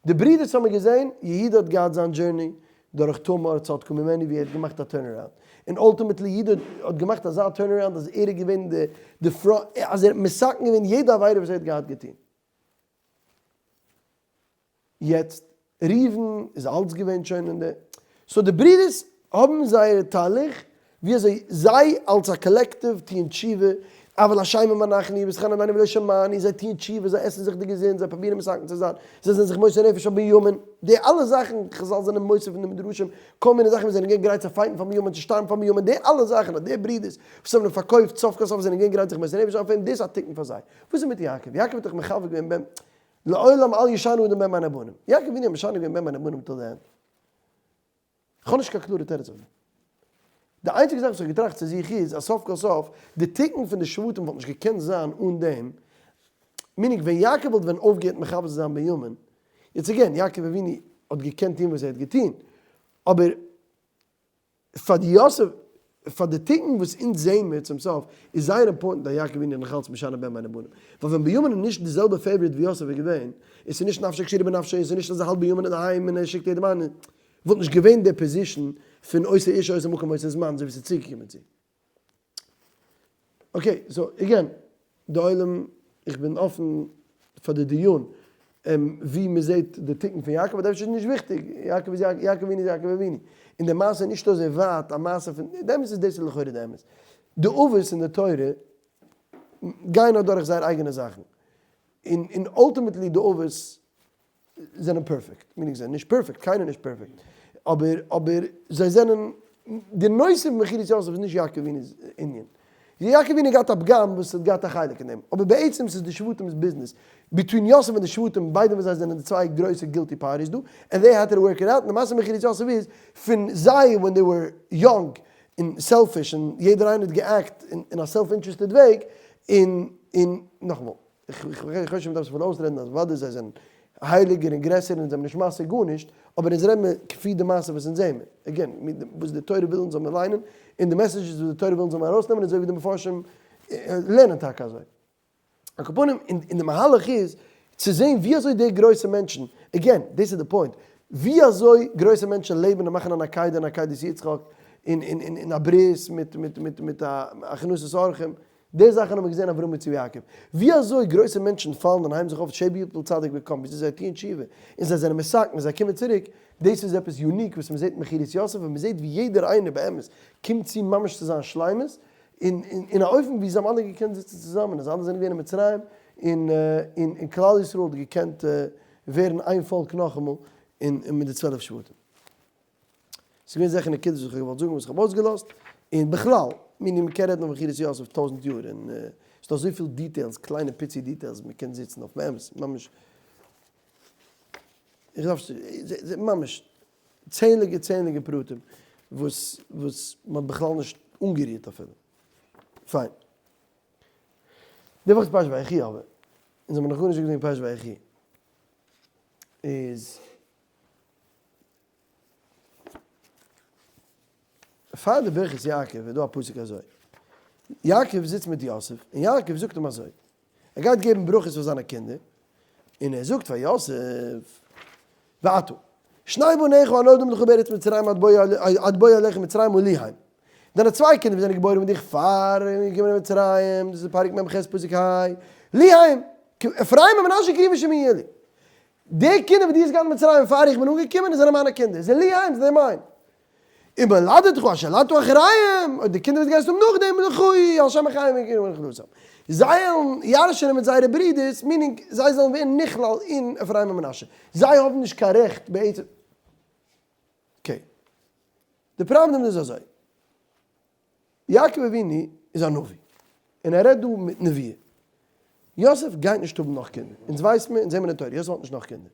[SPEAKER 1] די ברידערס האבן געזען, יהודה האט געהאט זיין journey דורך תמר צדקה ממני ווי ער האט געמאכט א turnaround, און ultimately יהודה האט געמאכט אזא turnaround אז ער איז געווען די די פראנט, אז ער האט מתקן געווען יעדע עבירה וואס ער האט געהאט געטון. יעצט ראובן איז אלץ געווען שוין אין די, so די ברידערס האבן זייער תהליך ווי אזוי זיי אלץ א collective טוען תשובה, אבל אשמים אנחנו בהתחנננו ולא שמענו, זיי טוען תשובה, זיי עסן זיך די געזונט, זיי פרובירן מתקן צו זיין, זיי זענען זיך מוסר נפש פאר בנימין, די אלע זאכן, חזל זענען מוסיף אין די מדרשים כל מיני זאכן וואס זענען געווען גרייט צו fight ן פאר בנימין, צו שטארבן פאר בנימין, די אלע זאכן אז די ברידערס וואס האבן אים פארקויפט סוף כל סוף זענען געווען גרייט זיך מוסר נפש זיין פאר אים, דאס איז א תיקון פאר זיי. וואס איז מיט יעקב? יעקב האט דאך מכוון געווען בן לעולם אל ישנה אדם בין בין הבנים. יעקב אבינו האט משנה געווען בין בין הבנים till the end. כ'האב נישט קיין קלארע תירוץ אויף דעם. די איינציגע זאך וואס איך האב געטראכט צו זיך איז אז סוף כל סוף די תיקון פון די שבטים וואלט נישט געקענט זיין אן דעם. Meaning ווען יעקב וואלט ווען אויפגעהערט מכוון צו זיין בנימין, יעצט again יעקב אבינו האט געקענט טון וואס ער האט געטון, אבער פאר די יוסף, פאר די תיקון וואס אונז זעהן מיר צום סוף, איז זייער important אז יעקב אבינו איז נאכאלץ משנה בן בין הבנים. ווייל ווען בנימין איז נישט די זעלבע favorite ווי יוסף איז געווען, און ס'איז נישט נפשו קשורה בנפשו, און ס'איז נישט אז ער האלט בנימין אינדערהיים און ער שיקט יעדעם איינעם, וואלט נישט געווען די position פון אותו איש אותו מקום אותו זמן אזוי ווי ס'איז צוגעקומען צו. Okay, so again, די עולם, איך בין אפן פאר די דיון ווי מען זעט די תיקון פון יעקב, אבער אפשר איז נישט וויכטיג, יעקב איז יעקב, יעקב אבינו איז יעקב אבינו, און די מעשה איז נישט אזוי ווייט א מעשה פון, די אמת איז דאס איז לכאורה די אמת, די אבות אין די תורה גייען אדורך זייער אייגענע זאכן, און און ultimately די אבות זענען perfect, meaning זיי זענען נישט perfect, קיינער איז נישט perfect, אבער אבער זיי זענען, די נושא פון מכירת יוסף איז נישט יעקב אבינו'ס ענין. יעקב אבינו האט געהאט א פגם וואס האט געהאט א חלק אין דעם, אבער בעצם ס'איז די שבטים'ס ביזנעס, between יוסף און די שבטים, ביידע פון זיי זענען די צוויי גרויסע guilty parties דא, and they had to work it out, און די מעשה מכירת יוסף איז, פון זיי when they were young און selfish און יעדער איינער האט גע'act אין א self interested וועג, און און נאכאמאל, איך איך ווייס נישט מ'דארף זיך פון אויסרעדן אז אוודאי זיי זענען הייליגער און גרעסער און זיי האבן נישט משיג גארנישט, אבער אונז רעדן מיר כפי די מעשה וואס אונז זעהן מיר, again, מיט וואס די תורה וויל אונז זאל מיר ליינען, און די messages וואס די תורה וויל אונז זאל מיר ארויסנעמען אזוי ווי די מפרשים לערנען טאקע אזוי. על כל פנים, און די מהלך איז צו זעהן ווי אזוי די גרויסע מענטשן, again, דאס איז די point, ווי אזוי גרויסע מענטשן לעבן און מאכן אן עקידה און עקידת יצחק, און און און א ברית מיט מיט מיט מיט א הכנסת אורחים, די זאכן האבן מיר געזען אברהם יצחק ויעקב, ווי אזוי גרויסע מענטשן פאלן און הייבן זיך אויף שב יפול צדיק וקם, וויאזוי זיי טוען תשובה, און זיי זענען מתקן און זיי קומען צוריק, דאס איז עפעס unique וואס מען זעט אין מכירת יוסף, און מען זעט ווי יעדער איינער באמת קומט צו ממש צו זיין שלימות, און אין א אופן ווי זיי האבן אלע געקענט זיצן צוזאמען, אז אלע זענען געווען אין מצרים, און און כלל ישראל האט געקענט ווערן איין פאלק נאכאמאל, און מיט די 12 שבטים. ס'איז געווען זעכער נקודות וואס איך האב געוואלט זאגן וואס איך האב אויסגעלאזט, און בכלל, מיני מ'קען רעדן אויף מכירת יוסף טויזנט יאר, און ס'איז דא אזויפיל details, קליינע פיצי details, מ'קען זיצן אויף באמת, ממש, איך דארף, ממש, צענדליגע צענדליגע פרטים וואס וואס מ'האט בכלל נישט אנגערירט אפילו. פיין. די וואך איז פרשת ויחי אבער, אונז האבן נאך גארנישט געזאגט וועגן פרשת ויחי, איז. פאר די ברכת יעקב איז דא א פסוק אזוי, יעקב זיצט מיט יוסף און יעקב זאגט אים אזוי, ער גייט געבן ברכות פאר זיינע קינדער, און ער זאגט פאר יוסף, ועתה, שני בניך הנולדים לך בארץ מצרים עד בואי אליך מצרימה לי הם, דיינע צוויי קינדער וואס זענען געבוירן מיט דיך פאר איך בין געקומען אין מצרים, דאס איז פרק מ ח פסוק ה, לי הם, אפרים ומנשה כרובים ושמן יהיו לי. די קינדער וואס דו האסט געהאט אין מצרים פאר איך בין אנגעקומען זענען מיינע קינדער, זיי לי הם, זענען מיין. ומולדתך אשר ילדת אחריהם, און די קינדער וואס דו גייסט האבן נאכדעם, לך יהיו על שם אחיהם יקראו נחלתם. זיי וועלן ירש'ענען מיט זייערע ברידערס, meaning זיי זאלן ווערן נכלל אין אפרים און מנשה. זיי האבן נישט קיין רעכט בעצם. okay. די פראבלעם איז אזוי. יעקב אבינו איז א נביא, און ער רעדט דא מיט נביאה. יוסף גייט נישט האבן נאך קינדער. אונז ווייסט מיר, אונז זעמיר אין תורה, יוסף האט נישט נאך קינדער.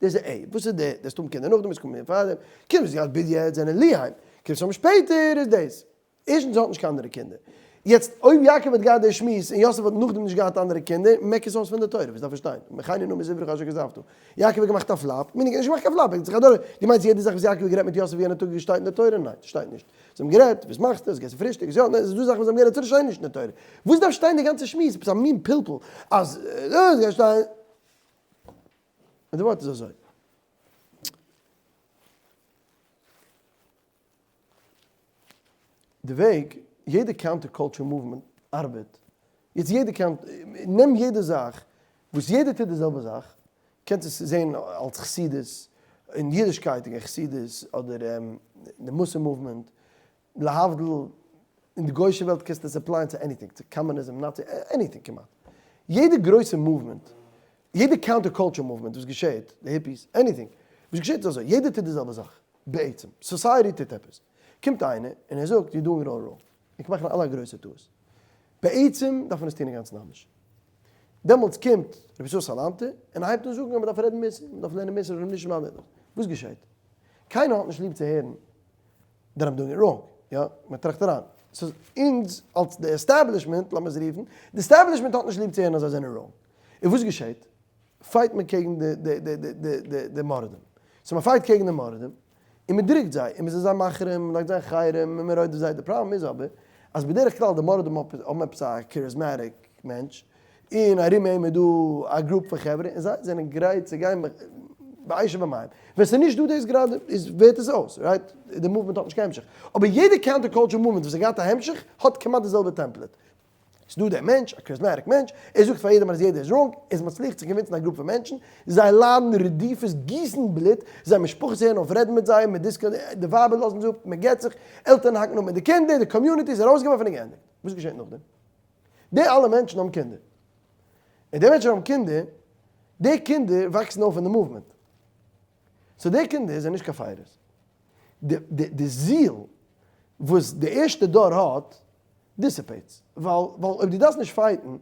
[SPEAKER 1] דאס איז א. וואס איז די, דאס האבן קינדער נאכדעם, עס קומט פארדעם. קינדער וואס געהאט ביז יעצט זענען לי הם. קינדער וואס האבן שפעטער איז דאס. ערשטנס האט נישט קיין אנדערע קינדער. יעצט אויב יעקב האט געהאט די שמועס און יוסף האט נאכדעם נישט געהאט אנדערע קינדער, מעק עס אויס פון די תורה, וואס דארף עס שטיין? מחני נא מספרך אשר כתבת. יעקב האט געמאכט א flop, meaning ער האט נישט געמאכט קיין flop, ער האט זיך אדורך, דו מיינסט יעדע זאך וואס יעקב האט גערעדט מיט יוסף יענע טאג שטייט אין די תורה? ניין, ס'שטייט נישט. זיי האבן גערעדט, וואס מאכסטו, האסט געגעסן פרישטאג, יא, ניין, ס'איז דא זאכן וואס זיי האבן גערעדט וואס שטייט נישט אין די תורה. וואס דארף שטיין די גאנצע שמועס, עפעס א מין פלפול אז דאס גייט שטיין. און די ווארט איז אזוי. די וועג יעדע counter culture movement ארבעט, יעצט יעדע counter, נעם יעדע זאך וואס יעדער טוט די זעלבע זאך, קענסט עס זען אלס חסידות, אין אידישקייט אין חסידות, אדער די מוסר movement, להבדיל אין די גוישע וועלט קענסטו עס apply ען צו anything, צו קאמוניזם, נאצי, anything כמעט. יעדע גרויסע movement, יעדע counter culture movement וואס געשעט, די hippies, anything, וואס געשעט איז אזוי, יעדער טוט די זעלבע זאך, בעצם, society טוט עפעס, קומט איינער און ער זאגט you're doing it all wrong, איך מאך אלע א גרויסע טעות, בעצם דארף מען עס טון אינגאנצן אנדערש. דעמאלטס קומט רבי ישראל סאלאנטער און הייבט אן זאגן אז מען דארף רעדן מוסר, מען דארף לערנען מוסר, נישט מען דארף. וואס געשעט? קיינער האט נישט ליב צו הערן that I'm doing it wrong, יא, מען טראכט אריין, ס'איז אונז אלס די establishment, לאמיר עס רופן, די establishment האט נישט ליב צו הערן אז זיי זענען wrong. און וואס געשעט? fight מען קעגן די מורדים. so מען fight קעגן די מורדים, און מען דרוקט זיי, און מען איז זיי מחרים, מען לייגט זיי אין חרם, און מען רודפ'ט זיי. די פראבלעם איז אבער, אז בדרך כלל די מורדים האבן עפעס א charismatic מענטש, און ארום אים איז דא א group פון חברה, און זיי זענען גרייט צו גיין באש ובמים. ווען ס'איז נישט דא דאס גראדע, איז ווערט עס אויס, right? די movement האט נישט קיין המשך. אבער יעדע counter culture movement וואס האט געהאט א המשך, האט כמעט די זעלבע template. ס'איז דא דער מענטש, א charismatic מענטש, ער זאגט פאר יעדעם אז יעדער איז wrong, ער איז מצליח צו convince ן א group פון מענטשן, זיי ליידן רדיפות, גיסן בלוט, זיי משפחות הערן אויף רעדן מיט זיי, מען דיסקאנ, די ווייבער לאזן זיי אפ, מען גט זיך, עלטערן האקן אפ מיט די קינדער, די community איז ארויסגעווארפן און געענדיגט. וואס געשעט נאכדעם? די אלע מענטשן האבן קינדער. און די מענטשן האבן קינדער, די קינדער וואקסן אויף אין די movement. so די קינדער זענען נישט קיין fighters. די zeal וואס די ערשטע דור האט. dissipates, ווייל ווייל אויב דו דארפסט נישט fight ן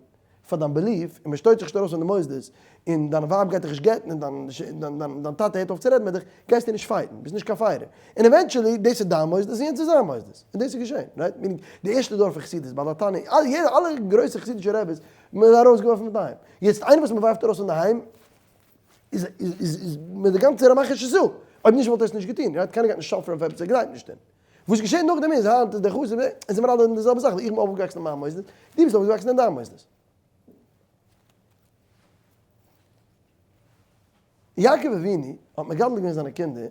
[SPEAKER 1] פאר דיין belief, און מען שטויט זיך נישט ארויס פון די מוסדות, און דיין ווייב גייט דיך נישט גט'ן, און דיין דיין דיין טאטע הערט אויף צו רעדן מיט דיך, גייסטו נישט fight ן, ביסט נישט קיין fighter. און eventually, דאס איז דיין מוסדות און יענץ איז זיין מוסדות. און דאס איז געשען, right? Meaning, די ערשטע דור פון חסידות, בעל התניא, אלע יעדע אלע גרויסע חסידישע רעביס, מען איז ארויסגעווארפן פון די היים. יעצט איינער וואס מען ווארפט ארויס פון די היים, איז איז איז מיט די גאנצע רמח שס"ה. אויב נישט וואלט ער עס נישט געטון, right? קיינער גייט נישט suffer ן פאר עפעס ער גלייבט נישט אין. וואס געשעט נאכדעם איז, היינט איז דער חסיד, אונז זעמיר אלע אין די זעלבע זאך, איך בין אויפגעוואקסן אין מיין מוסדות, דו ביסט אויפגעוואקסן אין דיין מוסדות. יעקב אבינו האט מגדל געווען זיינע קינדער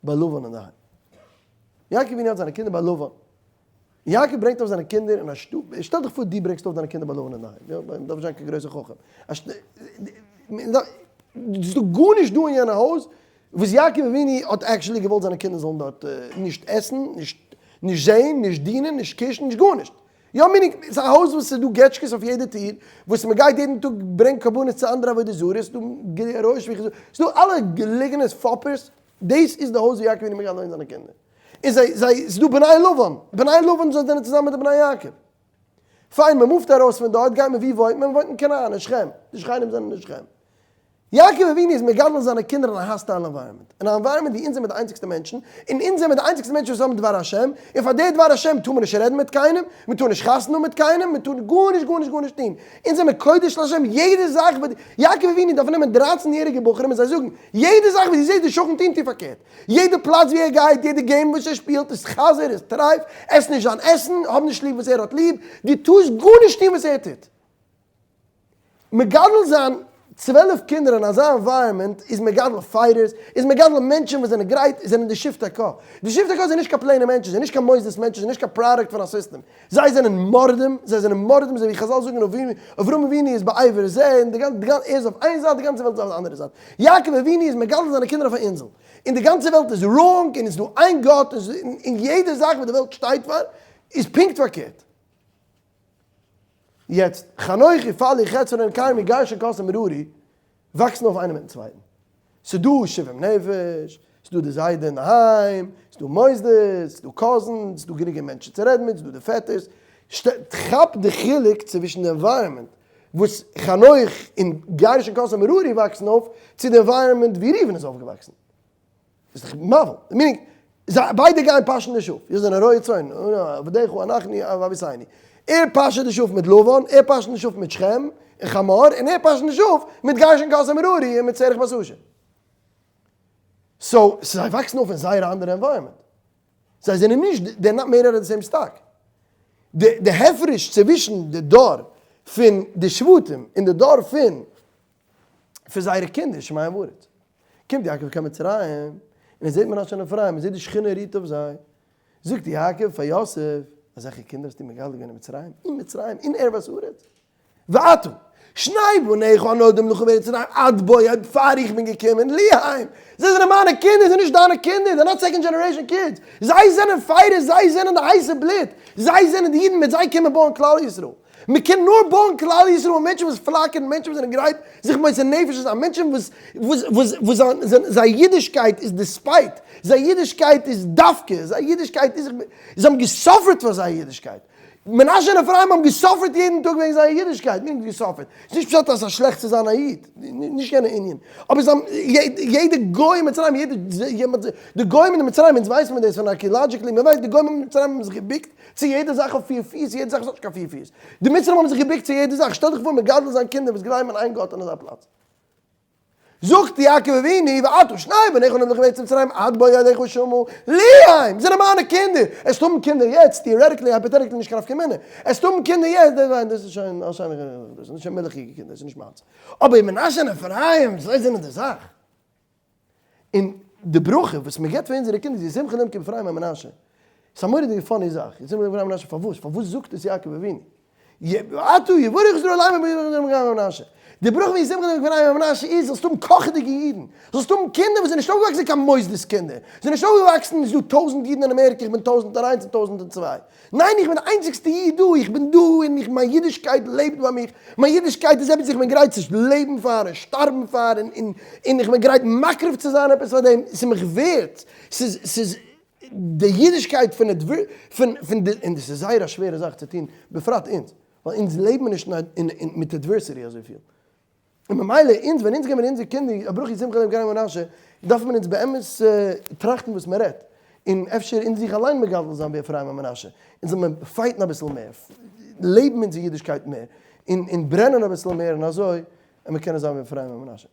[SPEAKER 1] ביי לבן אינדערהיים. יעקב אבינו האט זיינע קינדער ביי לבן. יעקב ברענגט אויף זיינע קינדער אין א שטוב, שטעל דיך פאר דו ברענגסט אויף דיינע קינדער ביי לבן אינדערהיים, יא, מען דארף נישט זיין קיין גרויסער חכם. ס'איז דא גארנישט דא אין יענע הויז וואס יעקב אבינו האט actually געוואלט זיינע קינדער זאלן דארט נישט עסן, נישט זען, נישט דינען, נישט קושן, נישט גארנישט. יא meaning, ס'איז א הויז וואס ס'איז דא געטשקעס אויף יעדע טיר, וואס מ'גייט יעדן טאג ברענגט קרבנות צו אנדערע עבודה זרות, ס'איז דא גילוי עריות שפיכות דמים, ס'איז דא אלע געלעגענעס פאפערס, דאס איז די הויז ווי יעקב אבינו מגדל זיינע קינדער. און זיי, זיי, ס'איז דא בני לבן, בני לבן זיי זענען צוזאמען מיט די בני יעקב. פיין, מ'מופט ארויס פון דארט, גייט מען ווי וואוינט מען? מ'וואוינט אין כנען, אין שכם, די שכנים זענען אין שכם. יעקב אבינו איז מגדל זיינע קינדער אין א hostile environment, אין א environment ווי אונז זעמיר די איינציגסטע מענטשן, און אונז זעמיר די איינציגסטע מענטשן וואס האבן דבר השם, און פאר די דבר השם טאר מען נישט רעדן מיט קיינעם, מען טאר נישט חתונה האבן מיט קיינעם, מען טאר גארנישט גארנישט גארנישט טון, אונז זעמיר קודש להשם, יעדע זאך וואס יעקב אבינו דארף נעמען דרייצן יעריגע בחורים און זיי זאגן, יעדע זאך וואס דו זעסט די שכן טון, טו פארקערט, יעדע פלאץ ווי ער גייט, יעדע game וואס ער שפילט איז חזיר, איז טרייף, עס נישט זיין עסן, האב נישט ליב וואס ער האט ליב, דו טארסט גארנישט טון וואס ער טוט. מגדל זיין 12 קינדער אין אזא environment איז מגדל fighters, איז מגדל מענטשן וואס זענען גרייט, זענען די שבטי קה. די שבטי קה זענען נישט קיין plain ע מענטשן, זענען נישט קיין מוסדות מענטשן, זענען נישט קיין product פון א סיסטעם. זיי זענען מורדים, זיי זענען מורדים אזוי ווי חזל זאגן אברהם אבינו איז בעבר זה, און די גאנצע, ער איז אויף איין זייט, די גאנצע וועלט איז אויף די אנדערע זייט. יעקב אבינו איז מגדל זיינע קינדער אויף א אינזל, און די גאנצע וועלט איז wrong, און עס איז דא איין גאט, און יעדע זאך וואס די וועלט שטייט פאר איז פונקט פארקערט. יעצט, חנוך ופלוא חצרון און כרמי גרשון קהת און מררי וואקסן אויף איינער מיטן צווייטן. ס'דא שבעים נפש, ס'דא די זיידע אינדערהיים, ס'דא מוסדות, ס'דא cousins, ס'דא גענוג מענטשן צו רעדן מיט, ס'דא די פעטערס. כאפ די חילוק צווישן די environment וואס חנוך און גרשון קהת און מררי וואקסן אויף, צו די environment ווי ראובן איז אויפגעוואקסן. איז דאך מבהיל. Meaning, זיי ביידע גייען פאשען די שאף. זיי זענען רועה צאן, עבדיך אנחנו ואבותינו. ער פאשעט די שאף מיט לבן, ער פאשעט די שאף מיט שכם און חמור, און ער פאשעט די שאף מיט גרשון קהת און מררי און מיט זרח בת אשר. So, זיי וואקסן אויף אין זייער א אנדערע environment. זיי זענען נישט, they're not made out of the same stock. די די הפרש צווישן די דור פון די שבטים און די דור פון פון זייערע קינדער שמים וארץ. קומט יעקב קיין מצרים, און ער זעט מנשה און אפרים, ער זעט די שכינה רוהט אויף זיי. זאגט יעקב פאר יוסף, אזעלכע קינדער האסטו מגדל געווען אין מצרים? אין מצרים, אין ערות הארץ? ועתה, שני בניך הנולדים לך בארץ מצרים עד בואי, פאר איך בין געקומען, לי הם, זיי זענען מיינע קינדער, זיי זענען נישט דיינע קינדער, they're not second generation kids, זיי זענען fighters, זיי זענען די הייסע בלוט, זיי זענען די אידן, מיט זיי קען מען בויען כלל ישראל. מען קען נאר בויען כלל ישראל מיט מענטשן וואס פלאקערן, מענטשן וואס זענען גרייט זיך מוסר נפש צו זיין, מענטשן וואס וואס וואס זייער אידישקייט איז despite, זייער אידישקייט איז דווקא, זייער אידישקייט איז, זיי האבן געסאפערט פאר זייער אידישקייט. מנשה און אפרים האבן געסאפערט יעדן טאג וועגן זייער אידישקייט, נישט געסאפערט, ס'איז נישט פשט אז ס'איז שלעכט צו זיין א איד, נישט יענע ענין, אבער זיי האבן, יעדע גוי אין מצרים, יעדע, די גוים אין מצרים, אונז ווייסן מיר דאס פון archaeologically, מען ווייסט די גוים אין מצרים האבן זיך געבוקט צו יעדע זאך אויף פיר פיס, יעדע זאך וואס האט נישט קיין פיר פיס. די מצרים האבן זיך געבוקט צו יעדע זאך, שטעל דיך פאר מגדל זיין קינדער וואס גלייבן אין איין גאט אין אזא פלאץ. זאגט יעקב אבינו, ועתה שני בניך הנולדים לך בארץ מצרים עד בואי אליך שמה לי הם, זענען מיינע קינדער, עסט האבן קינדער יעצט, theoretically hypothetically נישט קיין נפקא מינה, עסט האבן קינדער יעצט, דאס איז שוין, דאס איז שוין מילכיגע קינדער, דאס איז נישט מיינס. אבער מנשה און אפרים, זיי זענען די זאך. און די ברכה וואס מען געבט פאר אונזערע קינדער איז ישימך אלקים כבפרים ומנשה. ס'איז א מורא'דיגע funny זאך, ישימך אלקים כבפרים ומנשה, פארוואס? פארוואס זאגט עס יעקב אבינו? ועתה יברך ישראל לאמר ישימך אלקים כבפרים ומנשה. די ברכה פון ישימך אלקים כבפרים ומנשה איז זאלסט האבן קאכעדיגע אידן, זאלסט האבן קינדער וואס זענען נישט אויפגעוואקסן קיין מוסדות קינדער, זענען נישט אויפגעוואקסן, ס'איז דא טויזענט אידן אין אמעריקע, איך בין טויזענט און איינס און טויזענט און צוויי. ניין איך בין די איינציגסטע איד דא, איך בין דא און איך מיין אידישקייט לעבט ביי מיך, מיין אידישקייט איז עפעס איך בין גרייט צו לעבן פאר און שטארבן פאר און און און איך בין גרייט מקריב צו זיין עפעס פאר דעם, ס'איז מיך ווערט, ס'איז ס'איז. די אידישקייט פון פון די, און דאס איז זייער א שווערע זאך צו טון, בפרט אונז, ווייל אונז לעבן נישט מיט adversity אזויפיל. און ממילא אונז ווען אונז געבן אונזער קינדער א ברכה שמחה לב גרים מנשה, דארף מען אונז באמת טראכטן וואס מען רעדט, און אפשר אונז זיך אליין מגדל זיין ווי אפרים און מנשה, אונז זאל מען fight ן אביסל מער, לעבן אונזער אידישקייט מער, און ברענען אביסל מער און אזוי וועט מען קענען זיין ווי אפרים און מנשה.